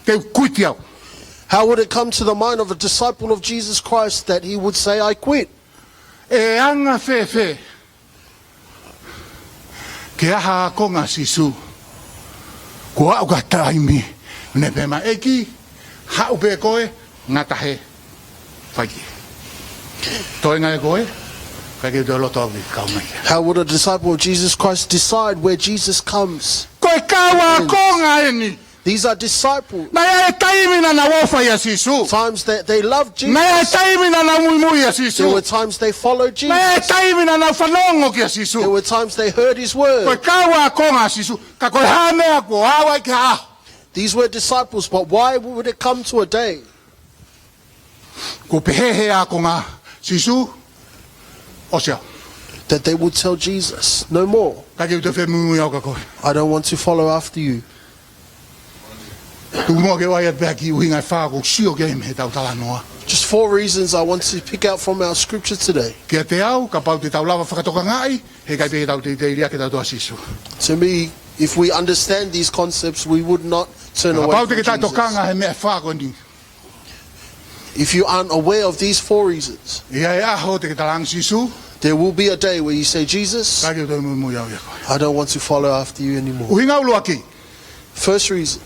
te u kuiti au? How would it come to the mind of a disciple of Jesus Christ that he would say, "I quit"? ʻE anga fēfē ke ʻi ai ha ākonga ʻa Sīsū kuo aʻu ki he taimi ʻoku ne pehē mai, ʻEiki, haʻu pē koe, ngata hē, fai ki ai. Toenga ē koe, ʻikai ke u toe loto au ke kau mai. How would a disciple of Jesus Christ decide where Jesus comes? Ko e kau ākonga eni. These are disciples. Naʻe ʻi ai e taimi naʻa nau ʻofa ʻia Sīsū. Times that they loved Jesus. Naʻe ʻi ai e taimi naʻa nau muimui ʻia Sīsū. There were times they followed Jesus. Naʻe ʻi ai e taimi naʻa nau fanongo kia Sīsū. There were times they heard his word. Ko e kau ākonga ʻa Sīsū. Ka ko e hā e meʻa kuo aʻu ai ki he ʻaho? These were disciples, but why would it come to a day kuo pehē ʻe he ākonga, Sīsū, ʻosi au, that they would tell Jesus, "No more. ʻIkai ke u toe fie muimui au kia koe"? "I don't want to follow after you." Tuku muʻa ke u ʻai atu pē ha kiʻi ʻuhinga ʻe fā ʻoku ou sio ki ai mei heʻetau talanoa. Just four reasons I want to pick out from our scripture today. Kiate au, kapau te tau lava fakatokangaʻi, heʻikai pē ke tau teitei liʻaki ʻetau tō ʻa Sīsū. To me, if we understand these concepts, we would not turn away from Jesus. Kapau te ke taʻetokanga he meʻa ʻe fā ko eni, if you aren't aware of these four reasons, ʻe ʻi ai e ʻaho te ke talaange, Sīsū, there will be a day where you say, "Jesus, ʻikai ke u toe muimui au kia koe." "I don't want to follow after you anymore." ʻUhinga ʻuluaki. First reason.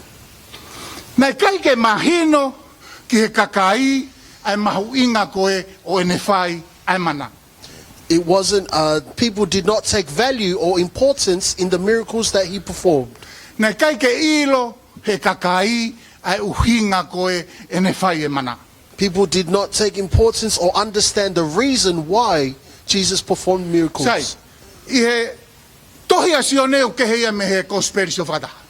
Naʻe ʻikai ke mahino ki he kakai ʻa e mahuʻinga ko ē ʻo ʻene fai ʻa e mana. It wasn't, uh, people did not take value or importance in the miracles that he performed. Naʻe ʻikai ke ʻilo ʻe he kakai ʻa e ʻuhinga ko ē ʻene fai e mana. People did not take importance or understand the reason why Jesus performed miracles. Sai, ʻi he tohi ʻa Sione ʻoku kehe ia mei he Kosipeli Sio Fakataha.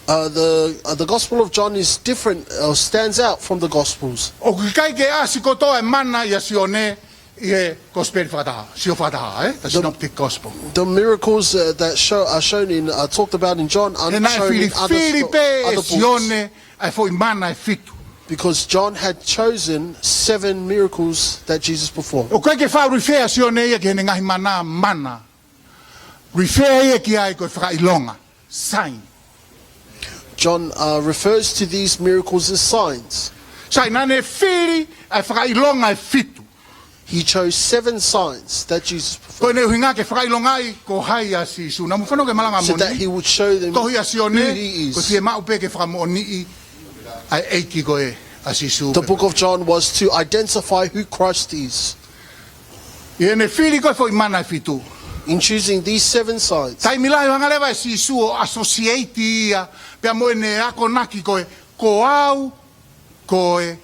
Uh, the, uh, the Gospel of John is different, uh, stands out from the Gospels. ʻOku ʻikai ke ʻasi kotoa e mana ʻia Sione ʻi he Kosipeli Fakataha, Sio Fakataha, eh? The, the Synoptic Gospel. The miracles, uh, that show, are shown in, uh, talked about in John aren't shown in other sto-, other books. He naʻe filifili pē ʻe Sione ʻa e foʻi mana ʻe fitu. Because John had chosen seven miracles that Jesus performed. ʻOku ʻikai ke faʻa refer ʻa Sione ia ki heʻene ngaahi mana, mana. Refer ia ki ai ko e fakaʻilonga, sign. John, uh, refers to these miracles as signs. Sai, naʻa ne fili ʻa e fakaʻilonga ʻe fitu. He chose seven signs that Jesus performed. Ko ʻene ʻuhinga ke fakaʻilongaʻi ko hai ʻa Sīsū. Naʻa mou fanongo ki he malanga moʻoni. So that he would show them who he is. Ko e tohi ʻa Sione, ko e fiemaʻu pē ke fakamoʻoniʻi ʻa e ʻEiki ko ē ʻa Sīsū. The book of John was to identify who Christ is. ʻI heʻene fili ko ē foʻi mana ʻe fitu. In choosing these seven signs. Taimi lahi ʻoku hanga leva ʻe Sīsū ʻo associate ia pea mo ʻene akonaki ko ē, ko au, ko e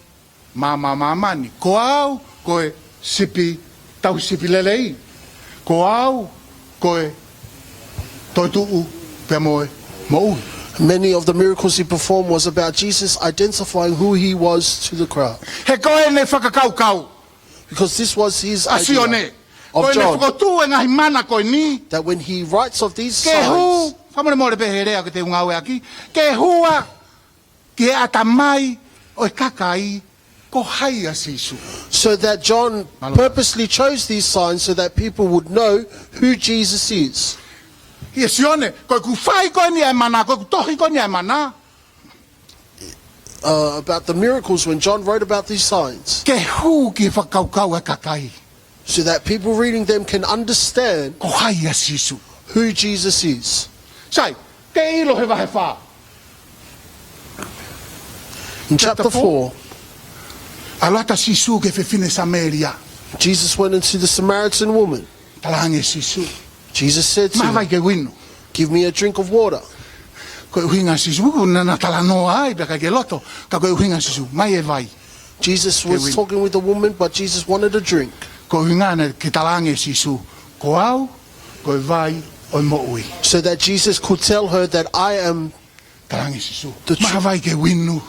maama ʻo māmani. Ko au, ko e sipi, tauhi sipi lelei. Ko au, ko e toetuʻu pea mo e moʻui. Many of the miracles he performed was about Jesus identifying who he was to the crowd. He ko ʻene fakakaukau. Because this was his idea of John. ʻA Sione. Ko ʻene fokotuʻu e ngaahi mana ko eni. That when he writes of these signs, ke hū, fakamolemole pē he lea ʻoku te ngāueʻaki, ke hū ā ki he ʻatamai ʻo e kakai ko hai ʻa Sīsū. So that John purposely chose these signs so that people would know who Jesus is. ʻIa Sione, ko ʻeku fai ko eni ʻa e mana, ko ʻeku tohi ko eni ʻa e mana. Uh, about the miracles when John wrote about these signs. Ke hū ki he fakakaukau ʻa e kakai. So that people reading them can understand ko hai ʻa Sīsū. Who Jesus is. Sai, ke ʻilo he vahe fā. In chapter four, ʻalu atu ʻa Sīsū ki he fefine Samēlia. Jesus went into the Samaritan woman. Talaange ʻe Sīsū. Jesus said to her, "Maʻu ha vai ke u inu." "Give me a drink of water." Ko e ʻuhinga ʻa Sīsū, ʻoku na, na talanoa ai, pea ʻikai ke loto, ka ko e ʻuhinga ʻa Sīsū, maʻu e vai. Jesus was talking with the woman, but Jesus wanted a drink. Ko e ʻuhinga naʻe talaange ʻe Sīsū, ko au, ko e vai ʻo e moʻui. So that Jesus could tell her that I am the truth. Talaange ʻe Sīsū, maʻu ha vai ke u inu.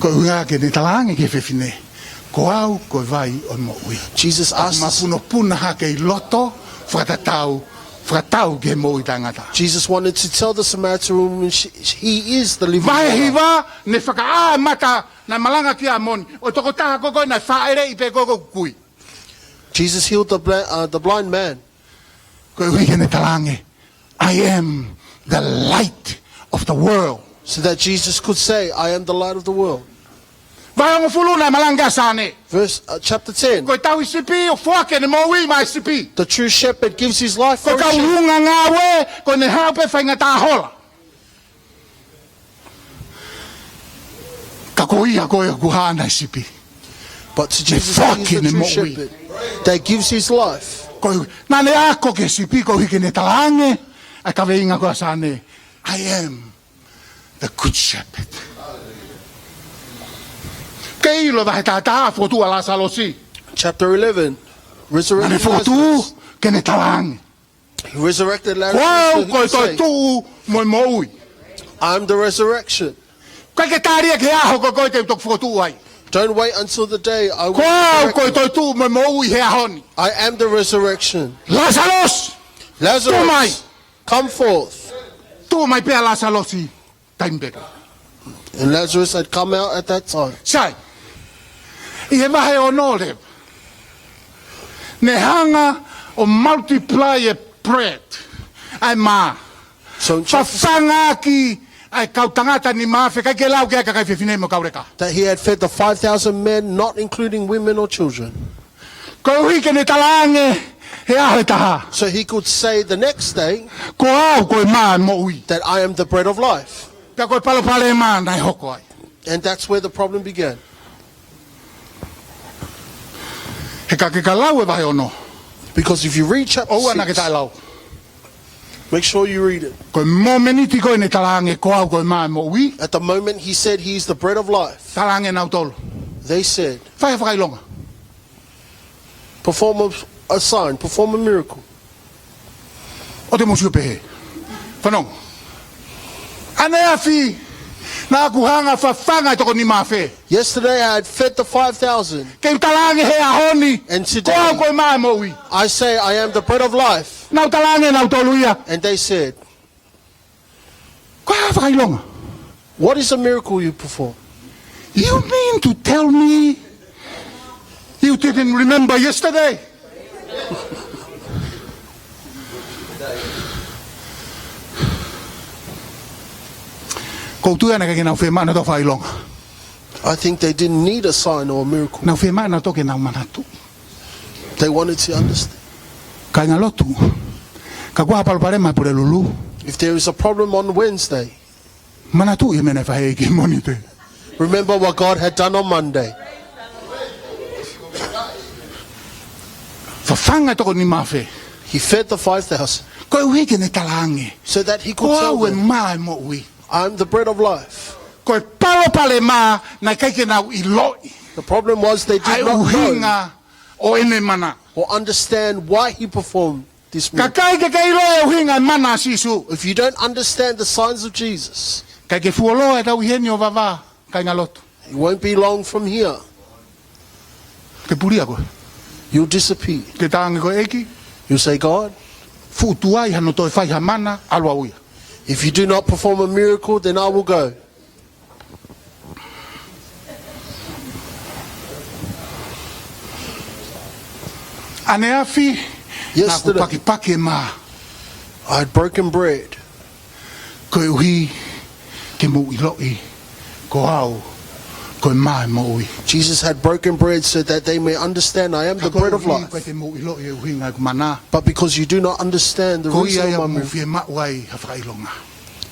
Ko e ʻuhinga ke ne talaange ki he fefine, ko au, ko e vai ʻo e moʻui. Jesus asked, mapunopuna hake ʻi loto, fakatatau, fakatau ki he moʻui taʻengata. Jesus wanted to tell the Samaritan woman she, he is the living water. Vahe hiva, ne fakaʻā e mata naʻe malanga ki ai ʻa Moni, ʻo e tokotaha ko ē naʻe fāʻeleʻi pē ko ē ʻoku kui. Jesus healed the bla-, uh, the blind man. Ko e ʻuhi ke ne talaange, "I am the light of the world." So that Jesus could say, "I am the light of the world." Vahe hongofulu naʻe malanga ki ai ʻa Sane. Verse, uh, chapter ten. Ko e tauhi sipi ʻoku foaki ʻene moʻui maʻa e sipi. The true shepherd gives his life for his sheep. Ko e kau ʻulungaanga ē, ko ʻene haʻu pē faingataʻa hola. Ka ko ia ko ē ʻoku haʻana e sipi. But to Jesus, he is the true shepherd that gives his life. Ko ia, naʻa ne ako ki he sipi, ko e ʻuhi ke ne talaange ʻa e kaveinga ko ē ʻa Sane, "I am the good shepherd." Ke ʻilo vahe taha taha, fokotuʻu ʻa Lāsalosi. Chapter eleven, resurrected Lazarus. Naʻa ne fokotuʻu ke ne talaange. He resurrected Lazarus so he could say, "Ko au ko e toetuʻu mo e moʻui." "I'm the resurrection." ʻIkai ke tali ia ki he ʻaho ko ē te u toki fokotuʻu ai. "Don't wait until the day I will resurrect you." "Ko au ko e toetuʻu mo e moʻui he ʻaho ni." "I am the resurrection." "Lāsalosi, Lazarus, come forth." Tuʻu mai. Tuʻu mai pē ʻa Lāsalosi taimi pē ko ē. And Lazarus had come out at that time. Sai, ʻi he vahe ono leva, ne hanga ʻo multiply e bread, ʻa e mā. So in chapter Fafanga ʻaki ʻa e kau tangata nima afe, ʻikai ke lau ki ai kakai fefine mo e kau leka. That he had fed the five thousand men, not including women or children. Ko e ʻuhi ke ne talaange he ʻaho ʻe taha. So he could say the next day, "Ko au ko e mā ʻo e moʻui." "That I am the bread of life." Pea ko e palopalema naʻe hoko ai. And that's where the problem began. He ka ke ka lau e vahe ono. Because if you read chapter six, ʻoua naʻa ke taʻelau. Make sure you read it. Ko e momeniti ko ē ne talaange, "Ko au ko e mā ʻo e moʻui." At the moment he said, "He is the bread of life." Talaange ʻe nautolu, They said, "Fai ha fakaʻilonga." "Perform a, a sign, perform a miracle." ʻOua te mou sio pehē. Fanongo. ʻAneafi naʻa ku hanga ʻo fafanga e toko nima afe. "Yesterday I had fed the five thousand." Ke u talaange he ʻaho ni, "And today, ko au ko e mā ʻo e moʻui." I say, "I am the bread of life." Nau talaange ʻe nautolu ia, And they said, "Ko e hā e fakaʻilonga?" "What is a miracle you perform?" "You mean to tell me you didn't remember yesterday?" Ko u tui naʻe ʻikai ke nau fiemaʻu ʻe nautolu ha fakaʻilonga. I think they didn't need a sign or a miracle. Nau fiemaʻu nautolu ke nau manatuʻi. They wanted to understand. Kāingalotu, kapau ʻoku ʻi ai ha palopalema ʻi Pulelulu, If there is a problem on Wednesday, manatuʻi e meʻa naʻe fai ʻe he ʻEiki Mōnite. Remember what God had done on Monday. Fafanga e toko nima afe. He fed the five thousand Koeʻuhi ke ne talaange, so that he ko could au tell e them, mā ʻo e moʻui. "I am the bread of life." Ko e palopalema naʻe ʻikai ke nau ʻiloʻi The problem was they did ʻa e not know ʻuhinga ʻo ʻene mana. or understand why he performed this miracle. Kae ʻikai ke ke ʻilo e ʻuhinga e mana ʻa Sīsū, If you don't understand the signs of Jesus, ʻikai ke fuoloa e tau ʻi heni ʻo vavā, kāingalotu. it won't be long from here. Ke pulia koe. You'll disappear. Ke talaange ko e ʻEiki, You'll say, "God, fuʻu tuai hano toe fai ha mana, ʻalu au ia. if you do not perform a miracle, then I will go." ʻAneafi, naʻa ku Yesterday. pakipaki e mā. I had broken bread. Koeʻuhi ke mou ʻiloʻi ko au ko e mā ʻo e moʻui. Jesus had broken bread so that they may understand I am the bread of Koeʻuhi life. Ko e te mou ʻiloʻi e ʻuhinga ʻeku mana, But because you do not understand the ko ia reason ia of my mou miracle, fiemaʻu ai ha fakaʻilonga.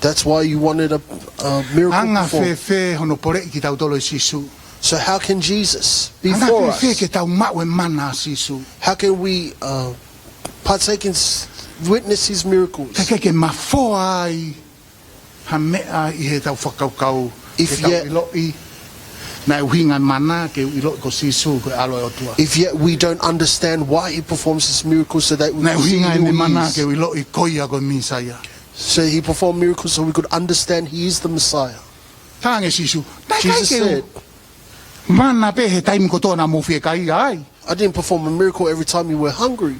That's why you wanted a, a miracle Anga performed. fēfē hono poleʻi kitautolu ʻe Sīsū? So how can Jesus be Anga for fēfē us? ke tau maʻu e mana ʻa Sīsū? How can we uh, partake and s- witness his miracles? Kae ʻikai ke mafoa ai ha meʻa ʻi heʻetau fakakaukau, If ke tau yet- ʻiloʻi naʻe ʻuhinga e mana ke u ʻiloʻi ko Sīsū ko e ʻAlo ʻo e ʻOtua. If yet we don't understand why he performs his miracles so that we Naʻe can see ʻuhinga who ʻene he mana is. Ke u ʻiloʻi ko ia ko e Mīsaia. So he performed miracles so we could understand he is the Messiah. Talaange ʻe Sīsū, naʻe ʻikai Jesus ke said, u mana pē he taimi kotoa naʻa mou fiekaia ai. "I didn't perform a miracle every time you were hungry.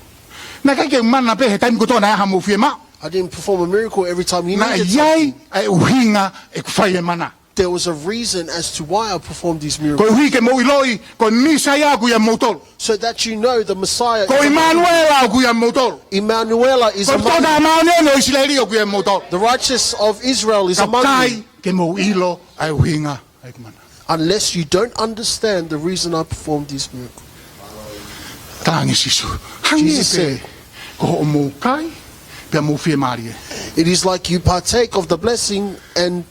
Naʻe ʻikai ke u mana pē he taimi kotoa naʻe ʻi ai haʻamou fiemaʻu. I didn't perform a miracle every time you Naʻe needed ʻi ai something." ʻa e ʻuhinga ʻeku fai e mana. There was a reason as to why I performed these miracles. Koeʻuhi ke mou ʻiloʻi ko e Mīsaia ʻoku ʻia moutolu. So that you know the Messiah Ko is among you. ʻImanuela ʻoku ʻia moutolu. Emmanuel is Ko e among Tangata you. Māʻoniʻoni ʻo ʻIsileli ʻoku ʻia moutolu. The righteous of Israel is among you. Kae ʻikai ke mou ʻilo ʻa e ʻuhinga ʻeku mana. Unless you don't understand the reason I performed these miracles. Talaange ʻe Sīsū, hangē Jesus pē said, ko hoʻomou kai pea mou fiemālie. It is like you partake of the blessing and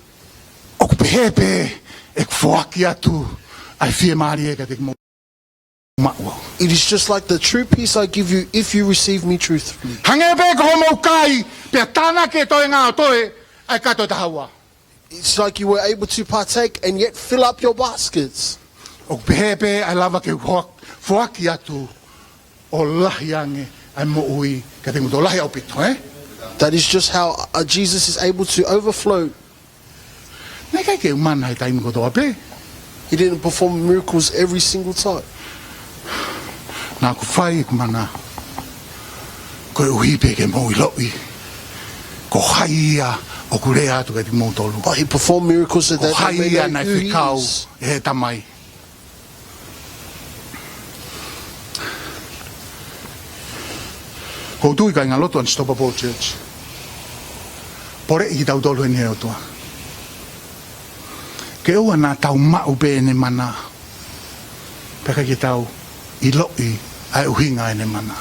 ʻOku pehē pē ʻeku foaki atu ʻa e fiemālie kiate kimoutolu. it is just like the true peace I give you if you receive me truthfully. Hangē pē ko hoʻomou kai pea tānaki e toenga ʻo toe ʻa e kato ʻe taha ua. It's like you were able to partake and yet fill up your baskets. ʻOku pehē pē ʻa e lava ke u foak-, foaki atu ʻo lahi ange ʻa e moʻui kiate kimoutolu, lahi ʻaupito, ē? That is just how uh, Jesus is able to overflow. Naʻe ʻikai ke u mana he taimi kotoa pē. He didn't perform miracles every single time. Naʻa ku fai ʻeku mana koeʻuhi pē ke mou ʻiloʻi ko hai ia ʻoku lea atu kiate kimoutolu. But he performed miracles so Ko that hai they may ia know naʻe who he fekau is. ʻE he Tamai. Ko u tui, kāingalotu, Unstoppable Church, poleʻi kitautolu heni ʻe he ʻOtua ke ʻoua naʻa tau maʻu pē ʻene mana pea ʻikai ke tau ʻiloʻi ʻa e ʻuhinga ʻene mana.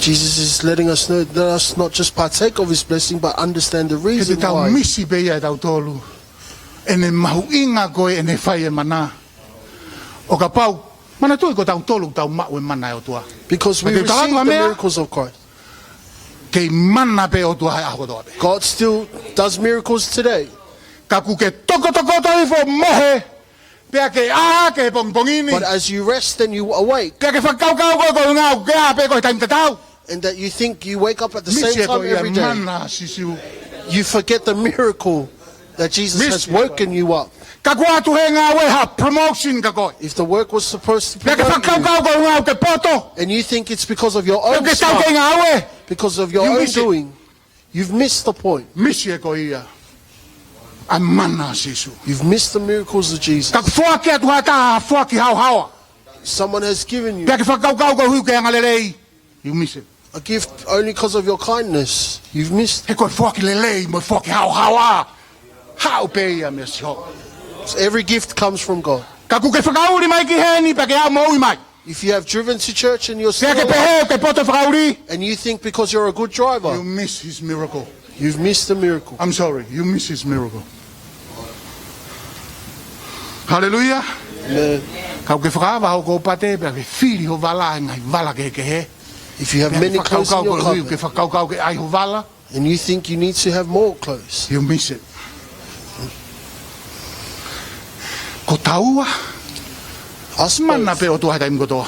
Jesus is letting us know, let us not just partake of his blessing, but understand the Ke reason te tau why. Misi pē ia ʻe tautolu ʻene mahuʻinga ko ē ʻene fai e mana. ʻO kapau, manatuʻi ko tautolu tau maʻu e mana ʻa e ʻOtua. Because we But they receive don't the have miracles of Christ. Kei mana pē ʻOtua he ʻaho kotoa pē. God still does miracles today. Ka kuo ke tokotokoto hifo, mohe, pea ke ʻā hake he pongipongi ni, But as you rest and you awake, pea ke fakakaukau ko e ʻuhinga ʻoku ke ʻā pē koe he taimi tatau. and that you think you wake up at the Misi same ʻe koe time ia every day, mana ʻa Sīsū. you forget the miracle that Jesus Misi has ʻe koe. Woken you up. Ka kuo ʻoatu ʻe he ngāue ha promotion kia koe, If the work was supposed to pea ke promote you, fakakaukau ko e ʻuhinga ʻoku ke poto, and you think it's because of your pea own ke tau smart, ke ngāue, because of your You own miss it. Doing, you've missed the point. Misi ʻe koe ia ʻa e mana ʻa Sīsū. You've missed the miracles of Jesus. Ka kuo foaki atu ha taha ha foaki haohaoa, Someone has given you pea ke fakakaukau koeʻuhi ʻoku ke angalelei, you miss it. A gift only because of your kindness. You've missed. He ko e foaki lelei mo e foaki haohaoa, haʻu pē ia mei Sihova. So every gift comes from God. ʻOku ke fakauli mai ki heni pea ke aʻu moʻui mai. If you have driven to church and you're still alive, pea ke pehē ʻoku ke poto fakauli, and you think because you're a good driver, you miss his miracle. You've missed the miracle. I'm sorry, you miss his miracle. Hallelujah. Amen. Ka ʻoku ke fakaava hoʻo kōpate pea ke fili ho vala he ngaahi vala kehekehe. If you have many clothes in your cupboard, pea ke fakakaukau koeʻuhi ke fakakaukau ke ʻai ho vala, and you think you need to have more clothes, you miss it. Ko taua, us, mana pē ʻOtua he taimi kotoa.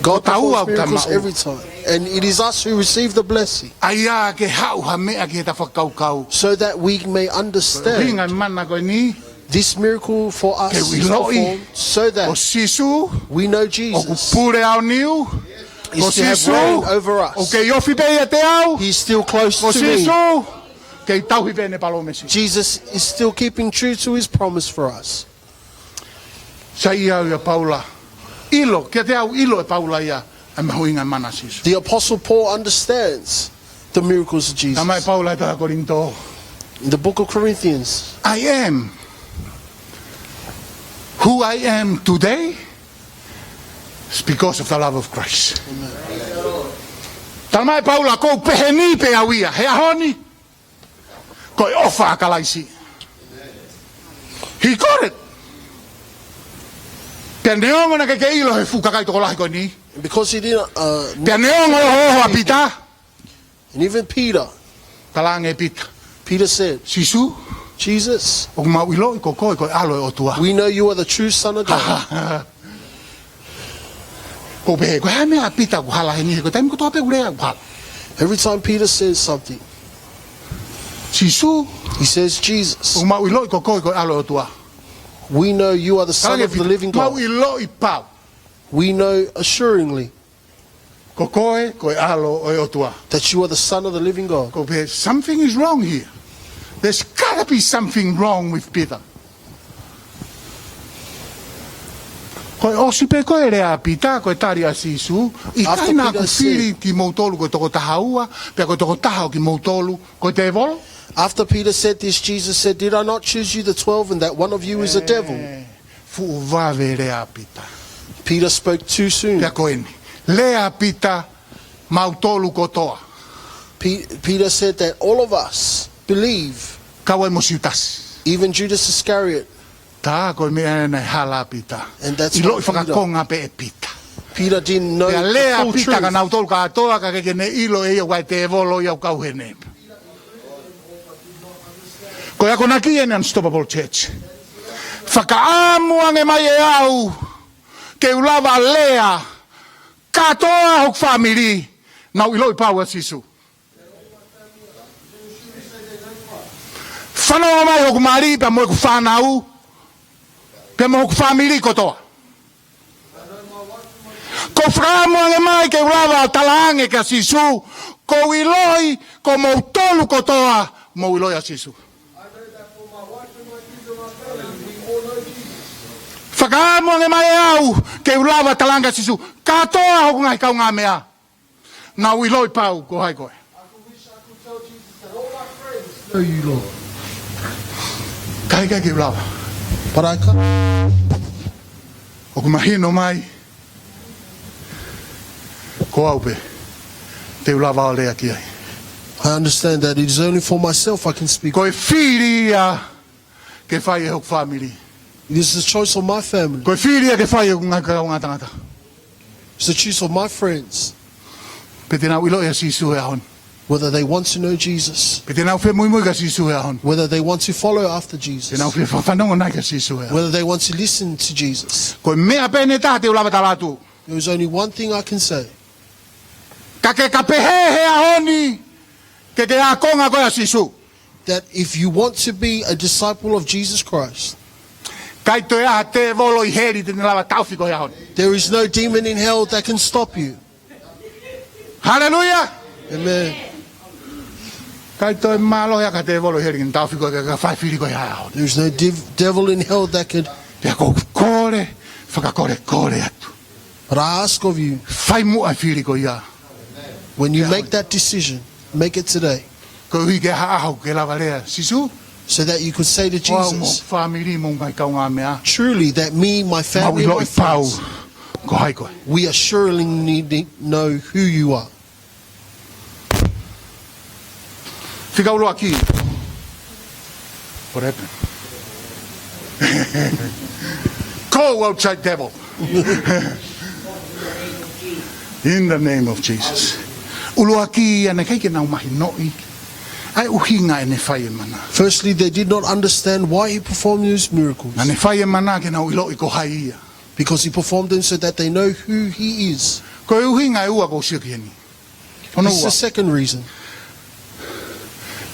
God performs miracles every time. Ko taua ʻoku tau maʻu. And it is us who receive the blessing. ʻA ia ke haʻu ha meʻa ki heʻeta fakakaukau, so that we may understand. Ko e ʻuhinga e mana ko eni, this miracle for us is performed so that, ko Sīsū, we know Jesus, ʻoku pule aoniu. Ko Sīsū, ʻoku kei ofi pē ʻiate au. He's still close to me. Ko Sīsū, kei tauhi pē ʻene palōmesi. Jesus is still keeping true to his promise for us. Sai au ia Paula. ʻIlo, kiate au ʻilo ʻe Paula ia ʻa e mahuʻinga mana Sīsū. The Apostle Paul understands the miracles of Jesus. Talamai ʻe Paula he tohi Kolinitō, in the book of Corinthians, I am who I am today is because of the love of Christ. Amen. Talamai ʻe Paula, ʻoku ou pehē ni pē au ia he ʻaho ni, ko e ʻofa ʻa Kalaisi. He got it. Pea neongo naʻe ʻikai ke ʻilo he fuʻu kakai tokolahi ko eni. Because he didn't, uh, pea neongo e ʻohoʻoho ʻa Pita. And even Peter, talaange ʻe Pita, Peter said, Sīsū, Jesus, ʻoku mau ʻiloʻi ko koe ko e ʻAlo ʻo e ʻOtua. We know you are the true Son of God. ʻOku ou pehē, ko e hā e meʻa ʻa Pita ʻoku hala heni, he ko e taimi kotoa pē ʻoku lea ʻoku hala. Every time Peter says something, Sīsū, he says, Jesus, ʻoku mau ʻiloʻi ko koe ko e ʻAlo ʻo e ʻOtua. We know you are the Son of the living God. Talaange ʻe Pita, mau ʻiloʻi pau. We know assuringly ko koe ko e ʻAlo ʻo e ʻOtua. That you are the Son of the living God. ʻOku ou pehē, something is wrong here. There's gotta be something wrong with Peter. Ko e ʻosi pē ko ē lea ʻa Pita, ko e tali ʻa Sīsū, ʻikai naʻa ku fili kimoutolu ko e toko taha ua, pea ko e toko taha ʻo kimoutolu ko e tēvolo? After Peter said this, Jesus said, did I not choose you the twelve and that one of you is a devil? Fuʻu vave lea ʻa Pita. Peter spoke too soon. Pea ko eni, lea ʻa Pita, mautolu kotoa. Pe-, Peter said that all of us believe. Kau ai mo Siutasi. Even Judas Iscariot. Tā ko e meʻa naʻe hala ai ʻa Pita. And that's what Peter, ʻiloʻi fakakonga pē ʻe Pita. Peter didn't know the full truth. Pea lea ʻa Pita kia nautolu kātoa ka ʻikai ke ne ʻilo ʻe ia ʻoku ʻi ai e tēvolo ia ʻoku kau heni. Ko e akonaki eni ʻa e Unstoppable Church. Fakaʻamu ange mai ʻe au ke u lava lea kātoa hoku fāmili, nau ʻiloʻi pau ʻa Sīsū. Fanongo mai hoku mali pea mo ʻeku fānau, pea mo hoku fāmili kotoa. Ko e fakaʻamu ange mai ke u lava talaange kia Sīsū, ʻoku ou ʻiloʻi ko moutolu kotoa mou ʻiloʻi ʻa Sīsū. Fakaʻamu ange mai ʻe au ke u lava talaange kia Sīsū, kātoa hoku ngaahi kaungāmeʻa, nau ʻiloʻi pau ko hai koe. Know you, Lord. Ka ʻikai ke u lava. But I can't. ʻOku mahino mai ko au pē te u lava ʻo lea ki ai. I understand that it is only for myself I can speak. Ko e fili ia ke fai ʻe hoku fāmili. It is the choice of my family. Ko e fili ia ke fai ʻe hoku ngaahi kaungā tangata. It's the choice of my friends. Pe te nau ʻiloʻi ʻa Sīsū he ʻaho ni. Whether they want to know Jesus. Pe te nau fie muimui kia Sīsū he ʻaho ni. Whether they want to follow after Jesus. Te nau fie fanongo nai kia Sīsū he ʻaho ni. Whether they want to listen to Jesus. Ko e meʻa pē ʻe taha te u lava tala atu. There is only one thing I can say. Ka ke ka pehē he ʻaho ni ke ke ākonga koe ʻa Sīsū, that if you want to be a disciple of Jesus Christ, ʻikai toe ʻi ai ha tēvolo ʻi heli te ne lava taʻofi koe he ʻaho ni. There is no demon in hell that can stop you. Haleluia. Amen. ʻIkai toe mālohi ha tēvolo ʻi heli ke ne taʻofi koe ka ke fai e fili ko ia he ʻaho ni. There is no div-, devil in hell that can. Pea ʻoku ou kole, fakakolekole atu. But I ask of you, fai muʻa e fili ko ia. When you make that decision, make it today. Koeʻuhi ke ʻi ai ha ʻaho ke lava lea, Sīsū, So that you could say to Jesus, "ʻOku ou fāmili mo e ngaahi kaungāmeʻa. Truly, that me, my family, and my friends, mau ʻiloʻi pau ko hai koe. We assuredly need to know who you are." Fika ʻuluaki. What happened? Go outside, devil. In the name of Jesus. ʻUluaki, naʻe ʻikai ke nau mahinoʻi ʻa e ʻuhinga ʻene fai e mana. Firstly, they did not understand why he performed those miracles. Naʻa ne fai e mana ke nau ʻiloʻi ko hai ia. Because he performed them so that they know who he is. Ko e ʻuhinga ʻe ua ʻoku ou sio ki heni. Hono ua. This is the second reason.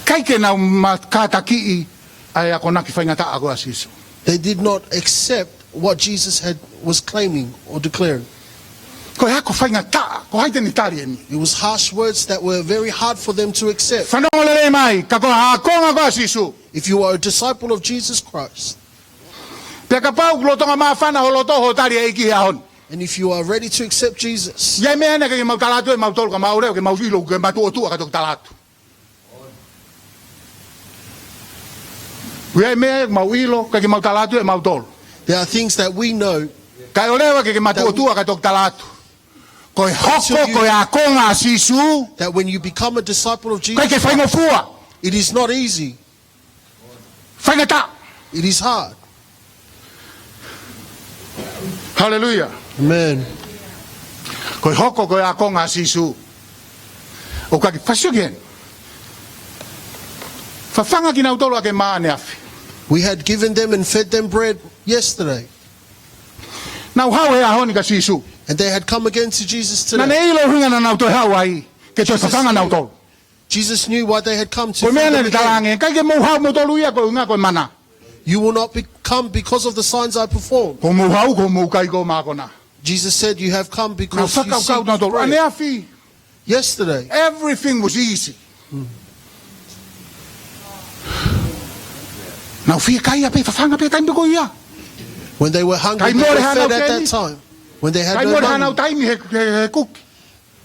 ʻIkai ke nau ma-, kātakiʻi ʻa e akonaki faingataʻa ko ē ʻa Sīsū. They did not accept what Jesus had, was claiming or declaring. Ko e ako faingataʻa, ko hai te ne tali eni? It was harsh words that were very hard for them to accept. Fanongo lelei mai, ka ko e akonga ko ē ʻa Sīsū. If you are a disciple of Jesus Christ, Pea kapau ʻoku lolotonga māfana ho loto hoʻo tali ʻEiki he ʻaho ni. And if you are ready to accept Jesus, ʻI ai e meʻa naʻe ʻikai ke mau tala atu ʻe mautolu ka mau leo ke mau ʻilo ke matuʻotuʻa ka toki tala atu. ʻI ai e meʻa ʻoku mau ʻilo ʻikai ke mau tala atu ʻe mautolu. There are things that we know Kae ʻoua leva ke ke matuʻotuʻa ka toki tala atu. Ko e hoko, until you ko e akonga ʻa Sīsū, that when you become a disciple of Jesus, ʻikai ke faingofua. It is not easy. Faingataʻa. It is hard. Hallelujah. Amen. Ko e hoko ko e akonga ʻa Sīsū. ʻOku ʻikai ke fasi ʻo ke. Fafanga kinautolu ʻaki e mā ʻaneafi. We had given them and fed them bread yesterday. Nau haʻu he ʻaho ni kia Sīsū. And they had come again to Jesus today. Naʻa ne ʻilo e ʻuhinga naʻa nau toe haʻu ai. Ke toe fafanga nautolu. Jesus knew why they had come to feed them again. Ko e meʻa naʻa ne talaange, ʻikai ke mou haʻu moutolu ia ko e ʻuhinga ko e mana. You will not be, come because of the signs I perform. Ko mou haʻu, ko mou kai ko mākona. Jesus said, "You have come because you seek bread." Nau fakakaukau nautolu. ʻAneafi. Yesterday. Everything was easy. Nau fiekaia pē, fafanga pē, taimi ko ia. When they were hungry, they were fed at that time. Kai mole hana o taimi. When they had no money, kai mole hana o taimi he, he, he kuki.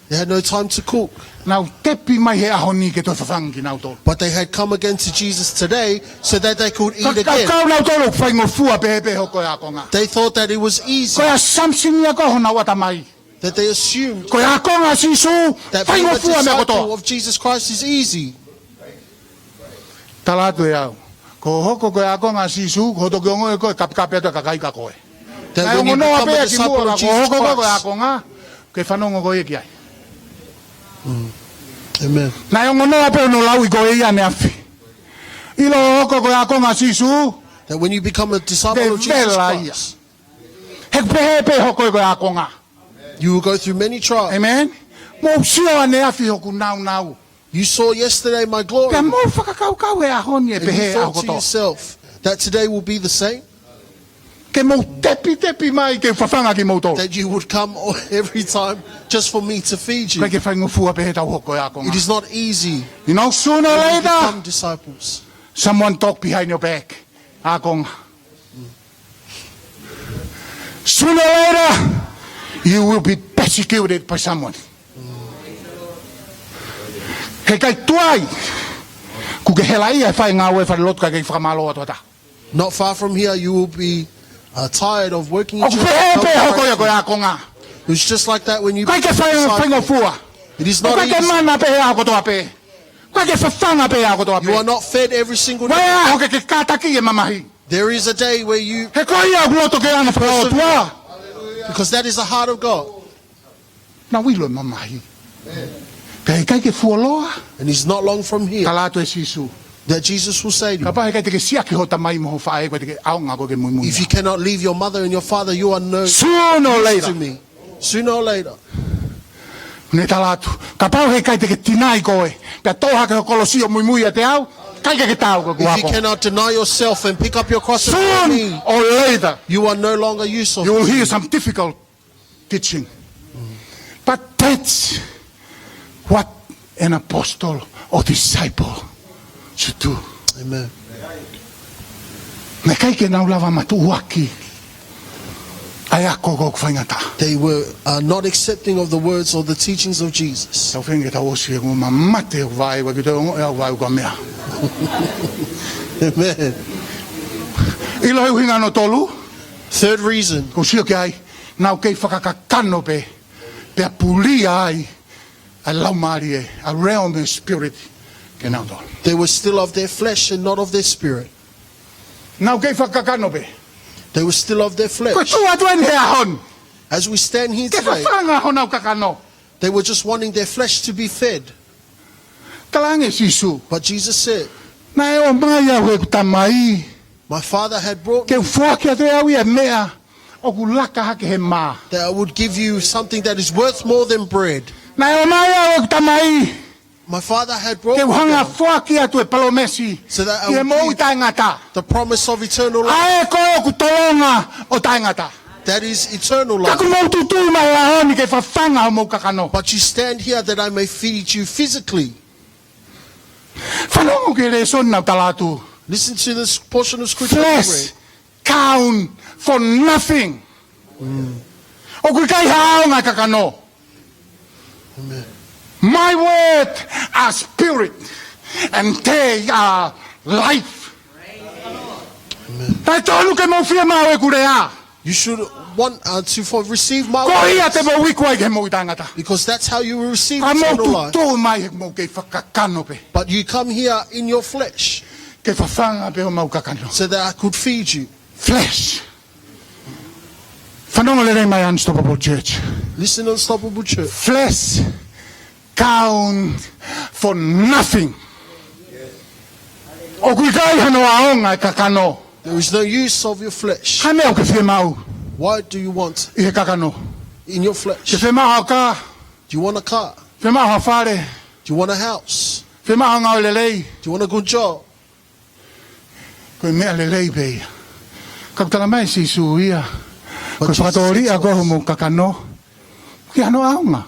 They had no time to cook. Nau tepi mai he ʻaho ni ke toe fafanga kinautolu. But they had come again to Jesus today so that they could eat again. Fakakaukau nautolu faingofua pē, pē hoko e akonga. They thought that it was easy. Ko e assumption ia ko ē honau ʻatamai. That they assumed Ko e akonga ʻa Sīsū, that being a faingofua meʻa kotoa. Disciple of Jesus Christ is easy. Tala atu ʻe au. Ko e hoko ko e akonga ʻa Sīsū, ko e toki ongoʻi ko e kapekape atu e kakai kia koe. That when you become a disciple of Jesus Christ. Naʻe ongo noa pē ʻa Sīsū, ko e hoko ko e akonga, ke fanongo ko ē ki ai. Mm. Amen. Naʻe ongo noa pē hono lauʻi ko ē ia ʻaneafi. ʻIlo e hoko ko e akonga ʻa Sīsū. That when you become a disciple of Jesus Christ, te vela ia. He ʻoku pehē pē hoʻo hoko ko e akonga. You will go through many trials. Amen. Mou sio ʻaneafi hoku nāunau. You saw yesterday my glory. Pea mou fakakaukau he ʻaho ni ʻe pehē ʻaho kotoa. And you thought to yourself that today will be the same. Ke mou tepitepi mai ke fafanga kimoutolu. That you would come every time just for me to feed you. ʻIkai ke faingofua pē heʻetau hoko ko e akonga. It is not easy. You know, sooner or later, when you become disciples, someone talk behind your back. Akonga. Sooner or later, you will be persecuted by someone. He ʻikai tuai, kuo ke helaʻia he fai e ngāue falelotu kae ʻikai fakamālō ʻe ha taha. Not far from here, you will be, uh, tired of working in church. ʻOku pehē pē hoʻo hoko ia ko e akonga. It was just like that when you became a disciple. ʻIkai ke fai, faingofua. It is not easy. ʻOku ʻikai ke mana pē he ʻaho kotoa pē. ʻOku ʻikai ke fafanga pē he ʻaho kotoa pē. You are not fed every single day. Ko e ʻaho ke ke kātakiʻi e mamahi. There is a day where you persevere. He ko ia ʻoku loto ke anga fakaʻotua. Because that is the heart of God. Nau ʻilo e mamahi. Ka ʻikai ke fuoloa. And it's not long from here. Tala atu ʻe Sīsū. That Jesus will say to you, kapau he ʻikai te ke siʻaki ho tamai mo ho faʻē, ʻoku ʻikai te ke ʻaonga koe ke muimui. If you cannot leave your mother and your father, you are no use to me. Sooner or later. Sooner or later. Ne tala atu, kapau he ʻikai te ke tinai koe, pea toʻo hake ho kolosi ʻo muimui ʻiate au, ʻikai ke ke taau ko ʻeku ako. If you cannot deny yourself and pick up your cross and follow me, sooner or later, you are no longer use of me. You will hear some difficult teaching. But that's what an apostle or disciple should do. Amen. Naʻe ʻikai ke nau lava matuʻuaki ʻa e ako ko ē ʻoku faingataʻa. They were, uh, not accepting of the words or the teachings of Jesus. Tau feinga ke tau ʻosi he kuo ma mate ʻeku vaʻe, ʻoku ʻikai ke toe ongoʻi ʻeku vaʻe ʻoku ʻa meʻa. Amen. ʻIlo e ʻuhinga hono tolu, Third reason, ʻoku ou sio ki ai, naʻa nau kei fakakakano pē, pea pulia ai ʻa e laumālie, ʻa e realm of spirit, ke nau tolu. they were still of their flesh and not of their spirit. Naʻa nau kei fakakakano pē. They were still of their Ko e flesh. tuʻu atu eni he ʻaho ni, As we stand here ke today, fafanga honau kakano. they were just wanting their flesh to be fed. Talaange ʻe Sīsū, But Jesus said, naʻe ʻomai au ʻe heʻeku Tamai, My Father had brought ke u foaki atu ʻe au ia e meʻa ʻoku laka hake he mā. that I would give you something that is worth more than bread. Naʻe ʻomai au ʻe heʻeku Tamai, My Father had brought ke u me hanga down foaki atu e palōmesi, so that I ki he would moʻui give taʻengata. the promise of eternal life. ʻA ē ko ē ʻoku tolonga ʻo taʻengata. That is eternal Ka life. ʻoku mou tuʻu mai he ʻaho ni ke fafanga homou kakano. But you stand here that I may feed you physically. Fanongo ki he lēsoni naʻa ku tala atu. Listen to this portion of scripture. I Flesh read. count for nothing. ʻOku ʻikai ha ʻaonga e kakano. Amen. My word are spirit and they are life. Naʻe tonu ke mou fiemaʻu ʻeku lea. You should want uh, to for receive my Ko ia te words, mou iku ai ki he moʻui taʻengata. Because that's how you will receive Ka mou eternal life. tuʻu mai he ʻoku mou kei fakakakano pē. But you come here in your flesh Ke fafanga pē homau kakano. so that I could feed you. Flesh. Fanongo lelei mai, Unstoppable Church. Listen, Unstoppable Church. Flesh count for nothing. ʻOku ʻikai hano ʻaonga e kakano. There is no use of your flesh. Ko e hā e meʻa ʻoku ke fiemaʻu Why do you want ʻi he kakano? In your Ke flesh? fiemaʻu ha ʻoka, Do you want a car? fiemaʻu ha fale, Do you want a house? fiemaʻu ha ngāue lelei. Do you want a good job? Ko e meʻa lelei pē ia. Ka ʻoku tala mai ʻe Sīsū ia, ko e Jesus fakatōliʻa said ko ē homou kakano, ʻoku ʻikai hano ʻaonga.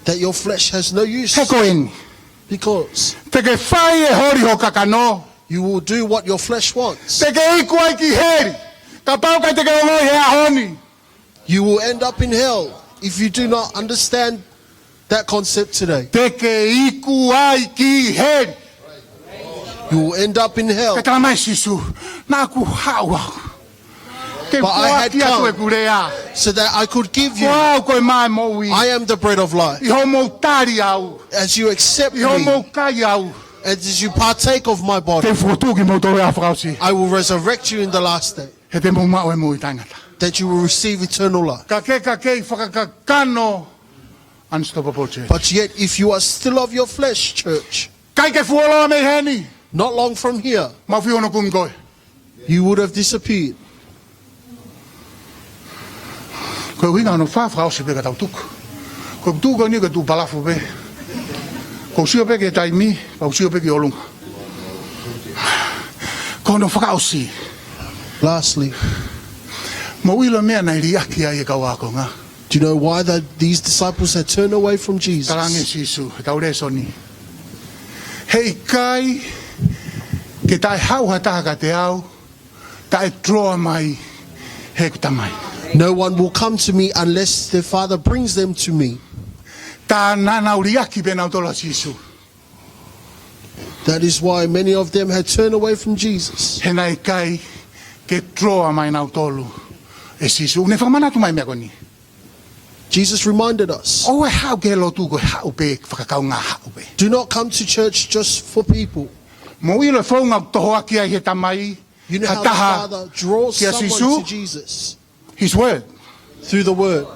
That your flesh has no use. He ko eni. Because Te ke fai e holi ho kakano. You will do what your flesh wants. Te ke iku ai ki heli. Kapau ʻoku ʻikai te ke ongoʻi he ʻaho ni. You will end up in hell if you do not understand that concept today. Te ke iku ai ki heli. You will end up in hell. Ka tala mai ʻe Sīsū, naʻa ku haʻu au ke But I had foaki atu come ʻeku lea. So that I could give you. Ko au ko e maʻa e moʻui. I am the bread of life. ʻI hoʻomou tali au, As you accept ʻi me, hoʻomou kai au, as you partake of my body, te u fokotuʻu kimoutolu he ʻaho fakaʻosi. I will resurrect you in the last day, He te mou maʻu e moʻui taʻengata. That you will receive eternal life. Ka ke, ka ke kei fakakakano, Unstoppable Church. But yet, if you are still of your flesh, church, ʻIkai ke fuoloa mei heni. Not long from here, Mau fio hono kumi koe. You would have disappeared. Ko e ʻuhinga hono fā fakaʻosi pē ka tau tuku. Ko e tuku ko eni ko e tuʻu palafu pē. Ko u sio pē ki he taimi, pea u sio pē ki ʻolunga. Ko hono fakaʻosi. Lastly, Mou ʻilo e meʻa naʻe liʻaki ai e kau ākonga. Do you know why that these disciples had turned away from Jesus? Talaange ʻe Sīsū, he tau lēsoni. He ʻikai ke taʻehaʻu ha taha kiate au, taʻe draw mai heʻeku Tamai. No one will come to me unless the Father brings them to me. Tā naʻa nau liʻaki pē nautolu ʻa Sīsū. That is why many of them had turned away from Jesus. He naʻe ʻikai ke draw mai nautolu ʻe Sīsū. Ne fakamanatu mai e meʻa ko eni. Jesus reminded us, ʻOua ʻe haʻu ki he lotu ko e haʻu pē, fakakaungā haʻu pē. Do not come to church just for people. Mou ʻilo e founga ʻoku tohoakiʻi ai ʻe he Tamai ha taha kia Sīsū? You know how the Father draws someone to Jesus? His word. Through the word.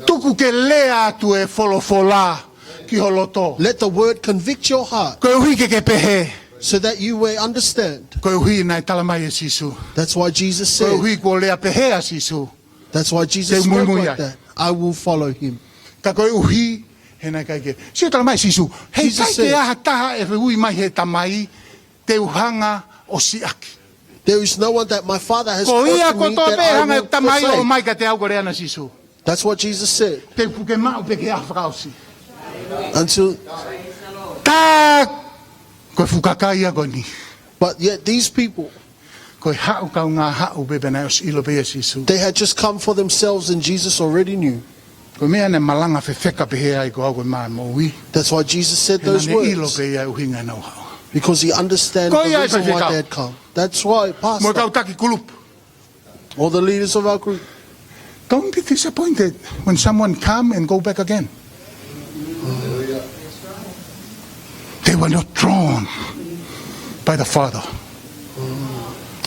Tuku ke lea atu e folofola ki ho loto. Let the word convict your heart. Koeʻuhi ke ke pehē. So that you may understand. Koeʻuhi naʻe tala mai ʻe Sīsū. That's why Jesus said, Koeʻuhi kuo lea pehē ʻa Sīsū. That's why Jesus Te u spoke muimui like ai. That. I will follow him. Ka koeʻuhi he naʻe ʻikai ke. Sio, tala mai ʻe Sīsū. He ʻikai ke ʻi ai ha taha ʻe ui mai he Tamai, te u hanga ʻo siʻaki. There is no one that my Father has Ko ia brought to me kotoa that pē I hanga ʻe will Tamai ʻo forsake. Mai kiate au, ko e lea ʻa Sīsū. That's what Jesus said. Te u puke maʻu pē ki he ʻaho fakaʻosi. Until, Tā ko e fuʻu kakai ia ko eni. But yet these people, Ko e haʻu kaungā haʻu pē pea naʻe ʻosi ʻilo pē ʻe Sīsū. They had just come for themselves and Jesus already knew. Ko e meʻa naʻe malanga fefeka pehē ai ko au ko e maʻa e moʻui. That's why Jesus said He naʻa those ne ʻilo words. Pē ia e ʻuhinga ʻenau haʻu. Because he understands the reason why they had come. Ko ia e faifekau. That's why, Pastor, mo e kau taki kulupu, all the leaders of our group, don't be disappointed when someone come and go back again. They were not drawn by the Father.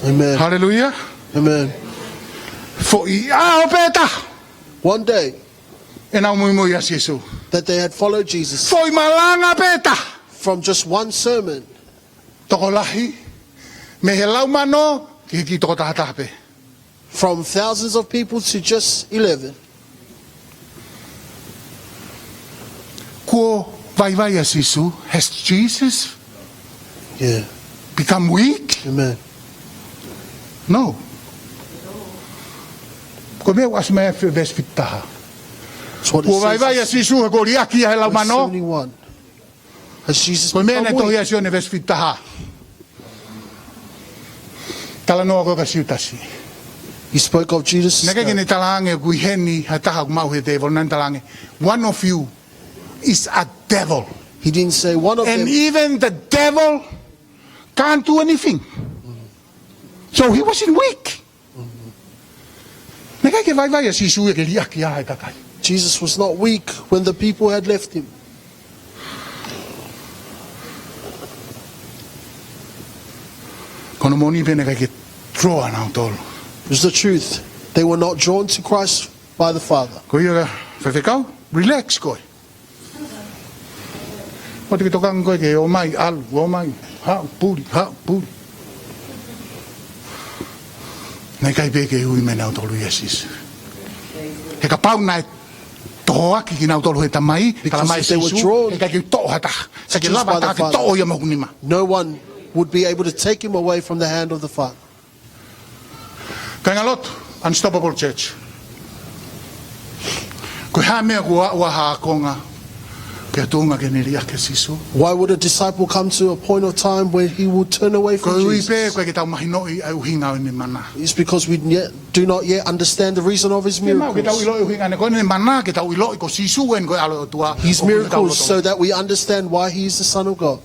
Amen. Hallelujah. Amen. Foʻi ʻaho pē taha, one day, ʻenau muimui ʻia Sīsū. That they had followed Jesus. Foʻi malanga pē taha. From just one sermon. Tokolahi mei he laumano ki he kiʻi toko taha taha pē. From thousands of people to just eleven. Kuo vaivai ʻa Sīsū? Has Jesus, yeah, become weak? Amen. No. Ko e meʻa ʻoku ʻasi mai he veesi fitu taha. That's what it says. Kuo vaivai ʻa Sīsū he kuo liʻaki ia he laumano. Verse seventy-one. Has Jesus become weak? Ko e meʻa naʻe tohi ʻia Sione veesi fitu taha. Talanoa ko ē kia Siutasi. He spoke of Judas Iscariot. Naʻe ʻikai ke ne talaange ʻoku ʻi heni ha taha ʻoku maʻu ʻe he tēvolo, naʻa ne talaange, "One of you is a devil." He didn't say, "One of them." And even the devil can't do anything. So he wasn't weak. Naʻe ʻikai ke vaivai ʻa Sīsū ia ke liʻaki ai e kakai. Jesus was not weak when the people had left him. Ko hono moʻoni pē naʻe ʻikai ke draw ʻa nautolu. It's the truth. They were not drawn to Christ by the Father. Ko ia, faifekau, relax koe. ʻOua te ke tokanga koe ke ō mai, ʻalu, ō mai, haʻu, puli, haʻu, puli. Naʻe ʻikai pē ke ui mai nautolu ʻia Sīsū. He kapau naʻe tohoaki kinautolu ʻe he Tamai, tala mai Sīsū, he ʻikai ke toʻo ha taha. Because if they were drawn to Jesus by the Father, ʻikai ke lava ha taha ke toʻo ia mei hoku nima. No one would be able to take him away from the hand of the Father. Kāingalotu, Unstoppable Church. Ko e hā e meʻa kuo aʻu ai ha ākonga ki he tuʻunga ke ne liʻaki ʻa Sīsū? Why would a disciple come to a point of time where he will turn away from Jesus? Koeʻuhi pē ʻoku ʻikai ke tau mahinoʻi ʻa e ʻuhinga ʻo ʻene mana. It's because we yet, do not yet understand the reason of his miracles. Ke mau ke tau ʻiloʻi ʻuhinga ʻene, ko ʻene mana ke tau ʻiloʻi ko Sīsū eni ko e ʻAlo ʻo e ʻOtua. His miracles, so that we understand why he is the Son of God.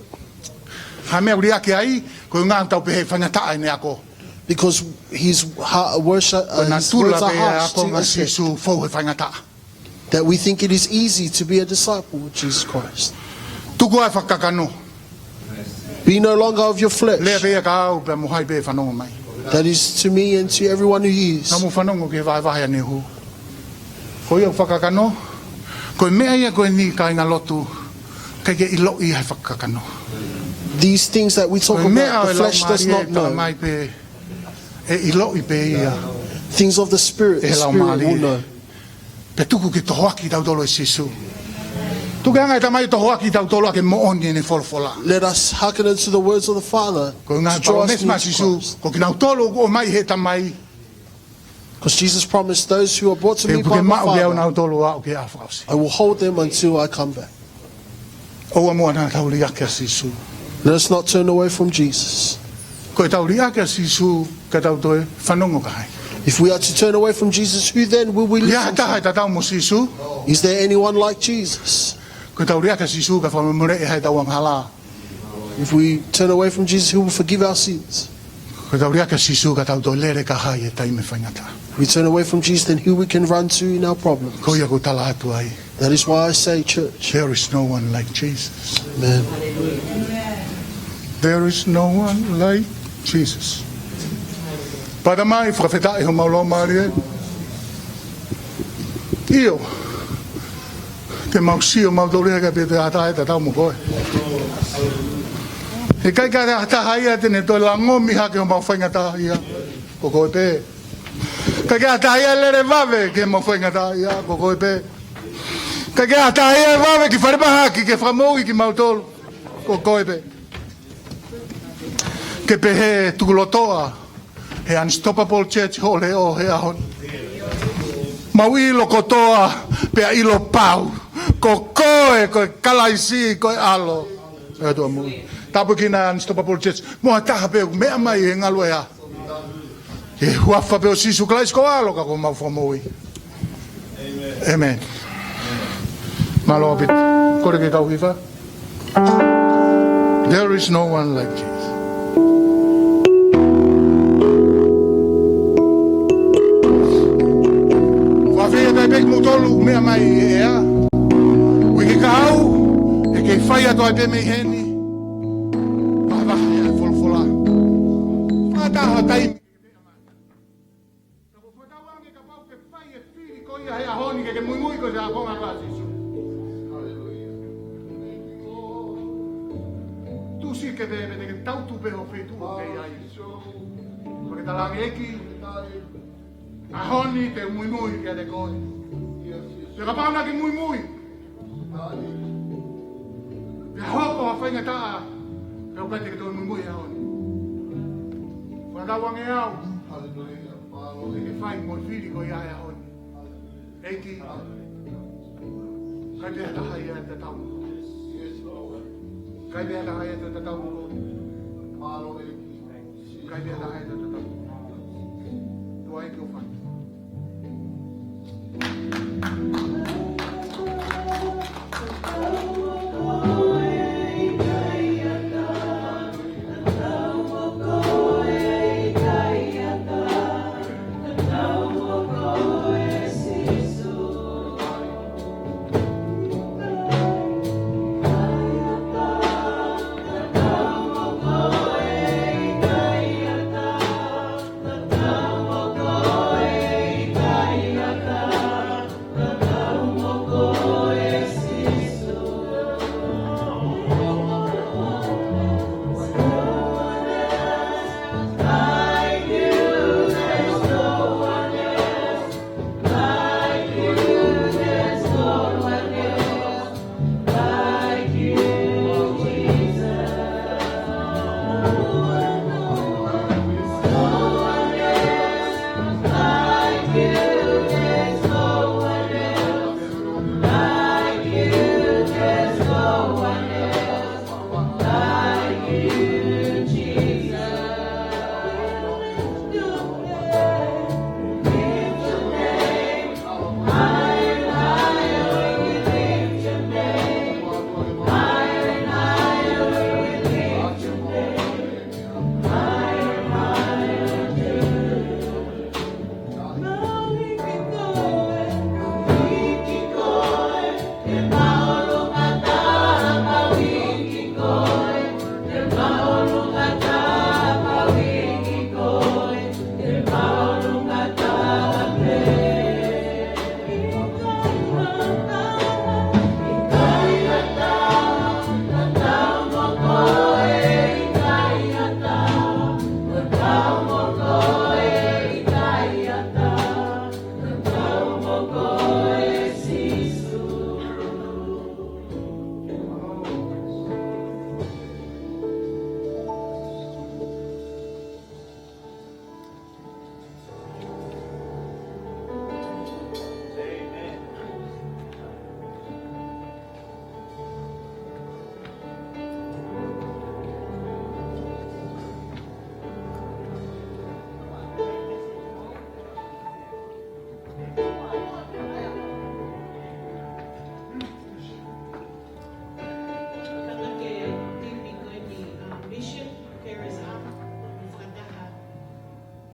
Hā e meʻa ʻoku liʻaki ai, ko e ʻuhinga ʻoku tau pehē faingataʻa ʻene ako. Because his heart, worship, uh, his words are harsh to us. Ko e natula pē ʻa e ākonga ʻo Sīsū, fou he faingataʻa. That we think it is easy to be a disciple of Jesus Christ. Tuku ā e fakakakano. Be no longer of your flesh. Lea pē ia kia au pea mo hai pē ʻe fanongo mai. That is to me and to everyone who hears. Naʻa mou fanongo ki he vahevahe ʻaneuhu. Ko ia ʻoku fakakakano, ko e meʻa ia ko eni kāingalotu, ʻikai ke ʻiloʻi ia ʻe he fakakakano. These things that we talk about, the flesh does not know. Ko e meʻa ʻo e laumālie, tala mai pē, ʻe ʻiloʻi pē ia ʻe he laumālie. Things of the Spirit, the Spirit will know. Pea tuku ke tohoaki kitautolu ʻe Sīsū. Tuku ke hanga ʻe he Tamai ʻo tohoaki kitautolu ʻaki e moʻoni ʻene folofola. Let us hearken unto the words of the Father to draw us near to Christ. Ko e ʻuhinga palōmesi mai ʻa Sīsū, ko kinautolu ʻoku ʻomai ʻe he Tamai, because Jesus promised, "Those who are brought to me by my Father, te u puke maʻu kiate kinautolu ʻo aʻu ki he ʻaho fakaʻosi." I will hold them until I come back. ʻOua muʻa naʻa tau liʻaki ʻa Sīsū. Let us not turn away from Jesus. Ko ʻetau liʻaki ʻa Sīsū, ka tau toe fanongo kia hai? If we are to turn away from Jesus, who then will we listen to? ʻI ai ha taha ʻe tatau mo Sīsū? Is there anyone like Jesus? Ko ʻetau liʻaki ʻa Sīsū, ka fakamolemoleʻi ʻe hai ʻetau angahala? If we turn away from Jesus, who will forgive our sins? Ko ʻetau liʻaki ʻa Sīsū, ka tau toe lele kia hai he taimi faingataʻa? We turn away from Jesus, then who we can run to in our problems? Ko ia ʻoku ou tala atu ai. That is why I say, church. There is no one like Jesus. Amen. There is no one like Jesus. Pata mai, fakafetaʻi homau laumālie. ʻIo. Te mau sio mautolu ia ka pē te ʻi ai ha taha ʻe tatau mo koe. He ʻikai ke ʻi ai ha taha ia te ne toe langomi hake homau faingataʻaʻia. Ko koe pē. ʻIkai ke ʻi ai ha taha ia ʻe lele vave ki heʻemau faingataʻaʻia. Ko koe pē. ʻIkai ke ʻi ai ha taha ia ʻe vave ki falemahaki ke fakamoʻui kimautolu. Ko koe pē. Ke pehē tukulotoʻa he Unstoppable Church hoʻo leʻo he ʻaho ni. Mau ʻilo kotoa pea ʻilo pau, ko koe ko e Kalaisi, ko e ʻAlo ʻo e ʻOtua moʻui. Tāpuekina Unstoppable Church mo ha taha pē ʻoku meʻa mai he ngaluʻea. He huafa pē ʻo Sīsū Kalaisi ko e ʻAlo ka ko homau Fakamoʻui. ʻĒmeni. Mālō ʻaupito. Kole ke kau hiva. There There's no one like Jesus. Fakafeʻiloaki pē kimoutolu meʻa mai ʻea. Uike kahaʻu, ʻe kei fai atu ai pē mei heni. Vahevahe ʻa e folofola. Fakataha taimi. Ka ko e fakatauange kapau ʻoku ke fai e fili ko ia he ʻaho ni ke ke muimui ko e ʻaponga ʻa Sīsū. Tuʻusi ke pehē pē te ke tautu pē ho feituʻu ʻoku ke ʻi ai. Pea ke talaange ʻEiki, ʻaho ni te u muimui kiate koe. Pea kapau naʻa ke muimui. Pea hoko ha faingataʻa, pea ʻoku ʻikai te ke toe muimui he ʻaho ni. Fakatauange au. Te ke fai mo e fili ko ia he ʻaho ni. ʻEiki. ʻIkai pē ha taha ia te tau. ʻIkai pē ha taha ia te tau. ʻIkai pē ha taha ia te tau. Tuʻa ʻEiki ʻofa.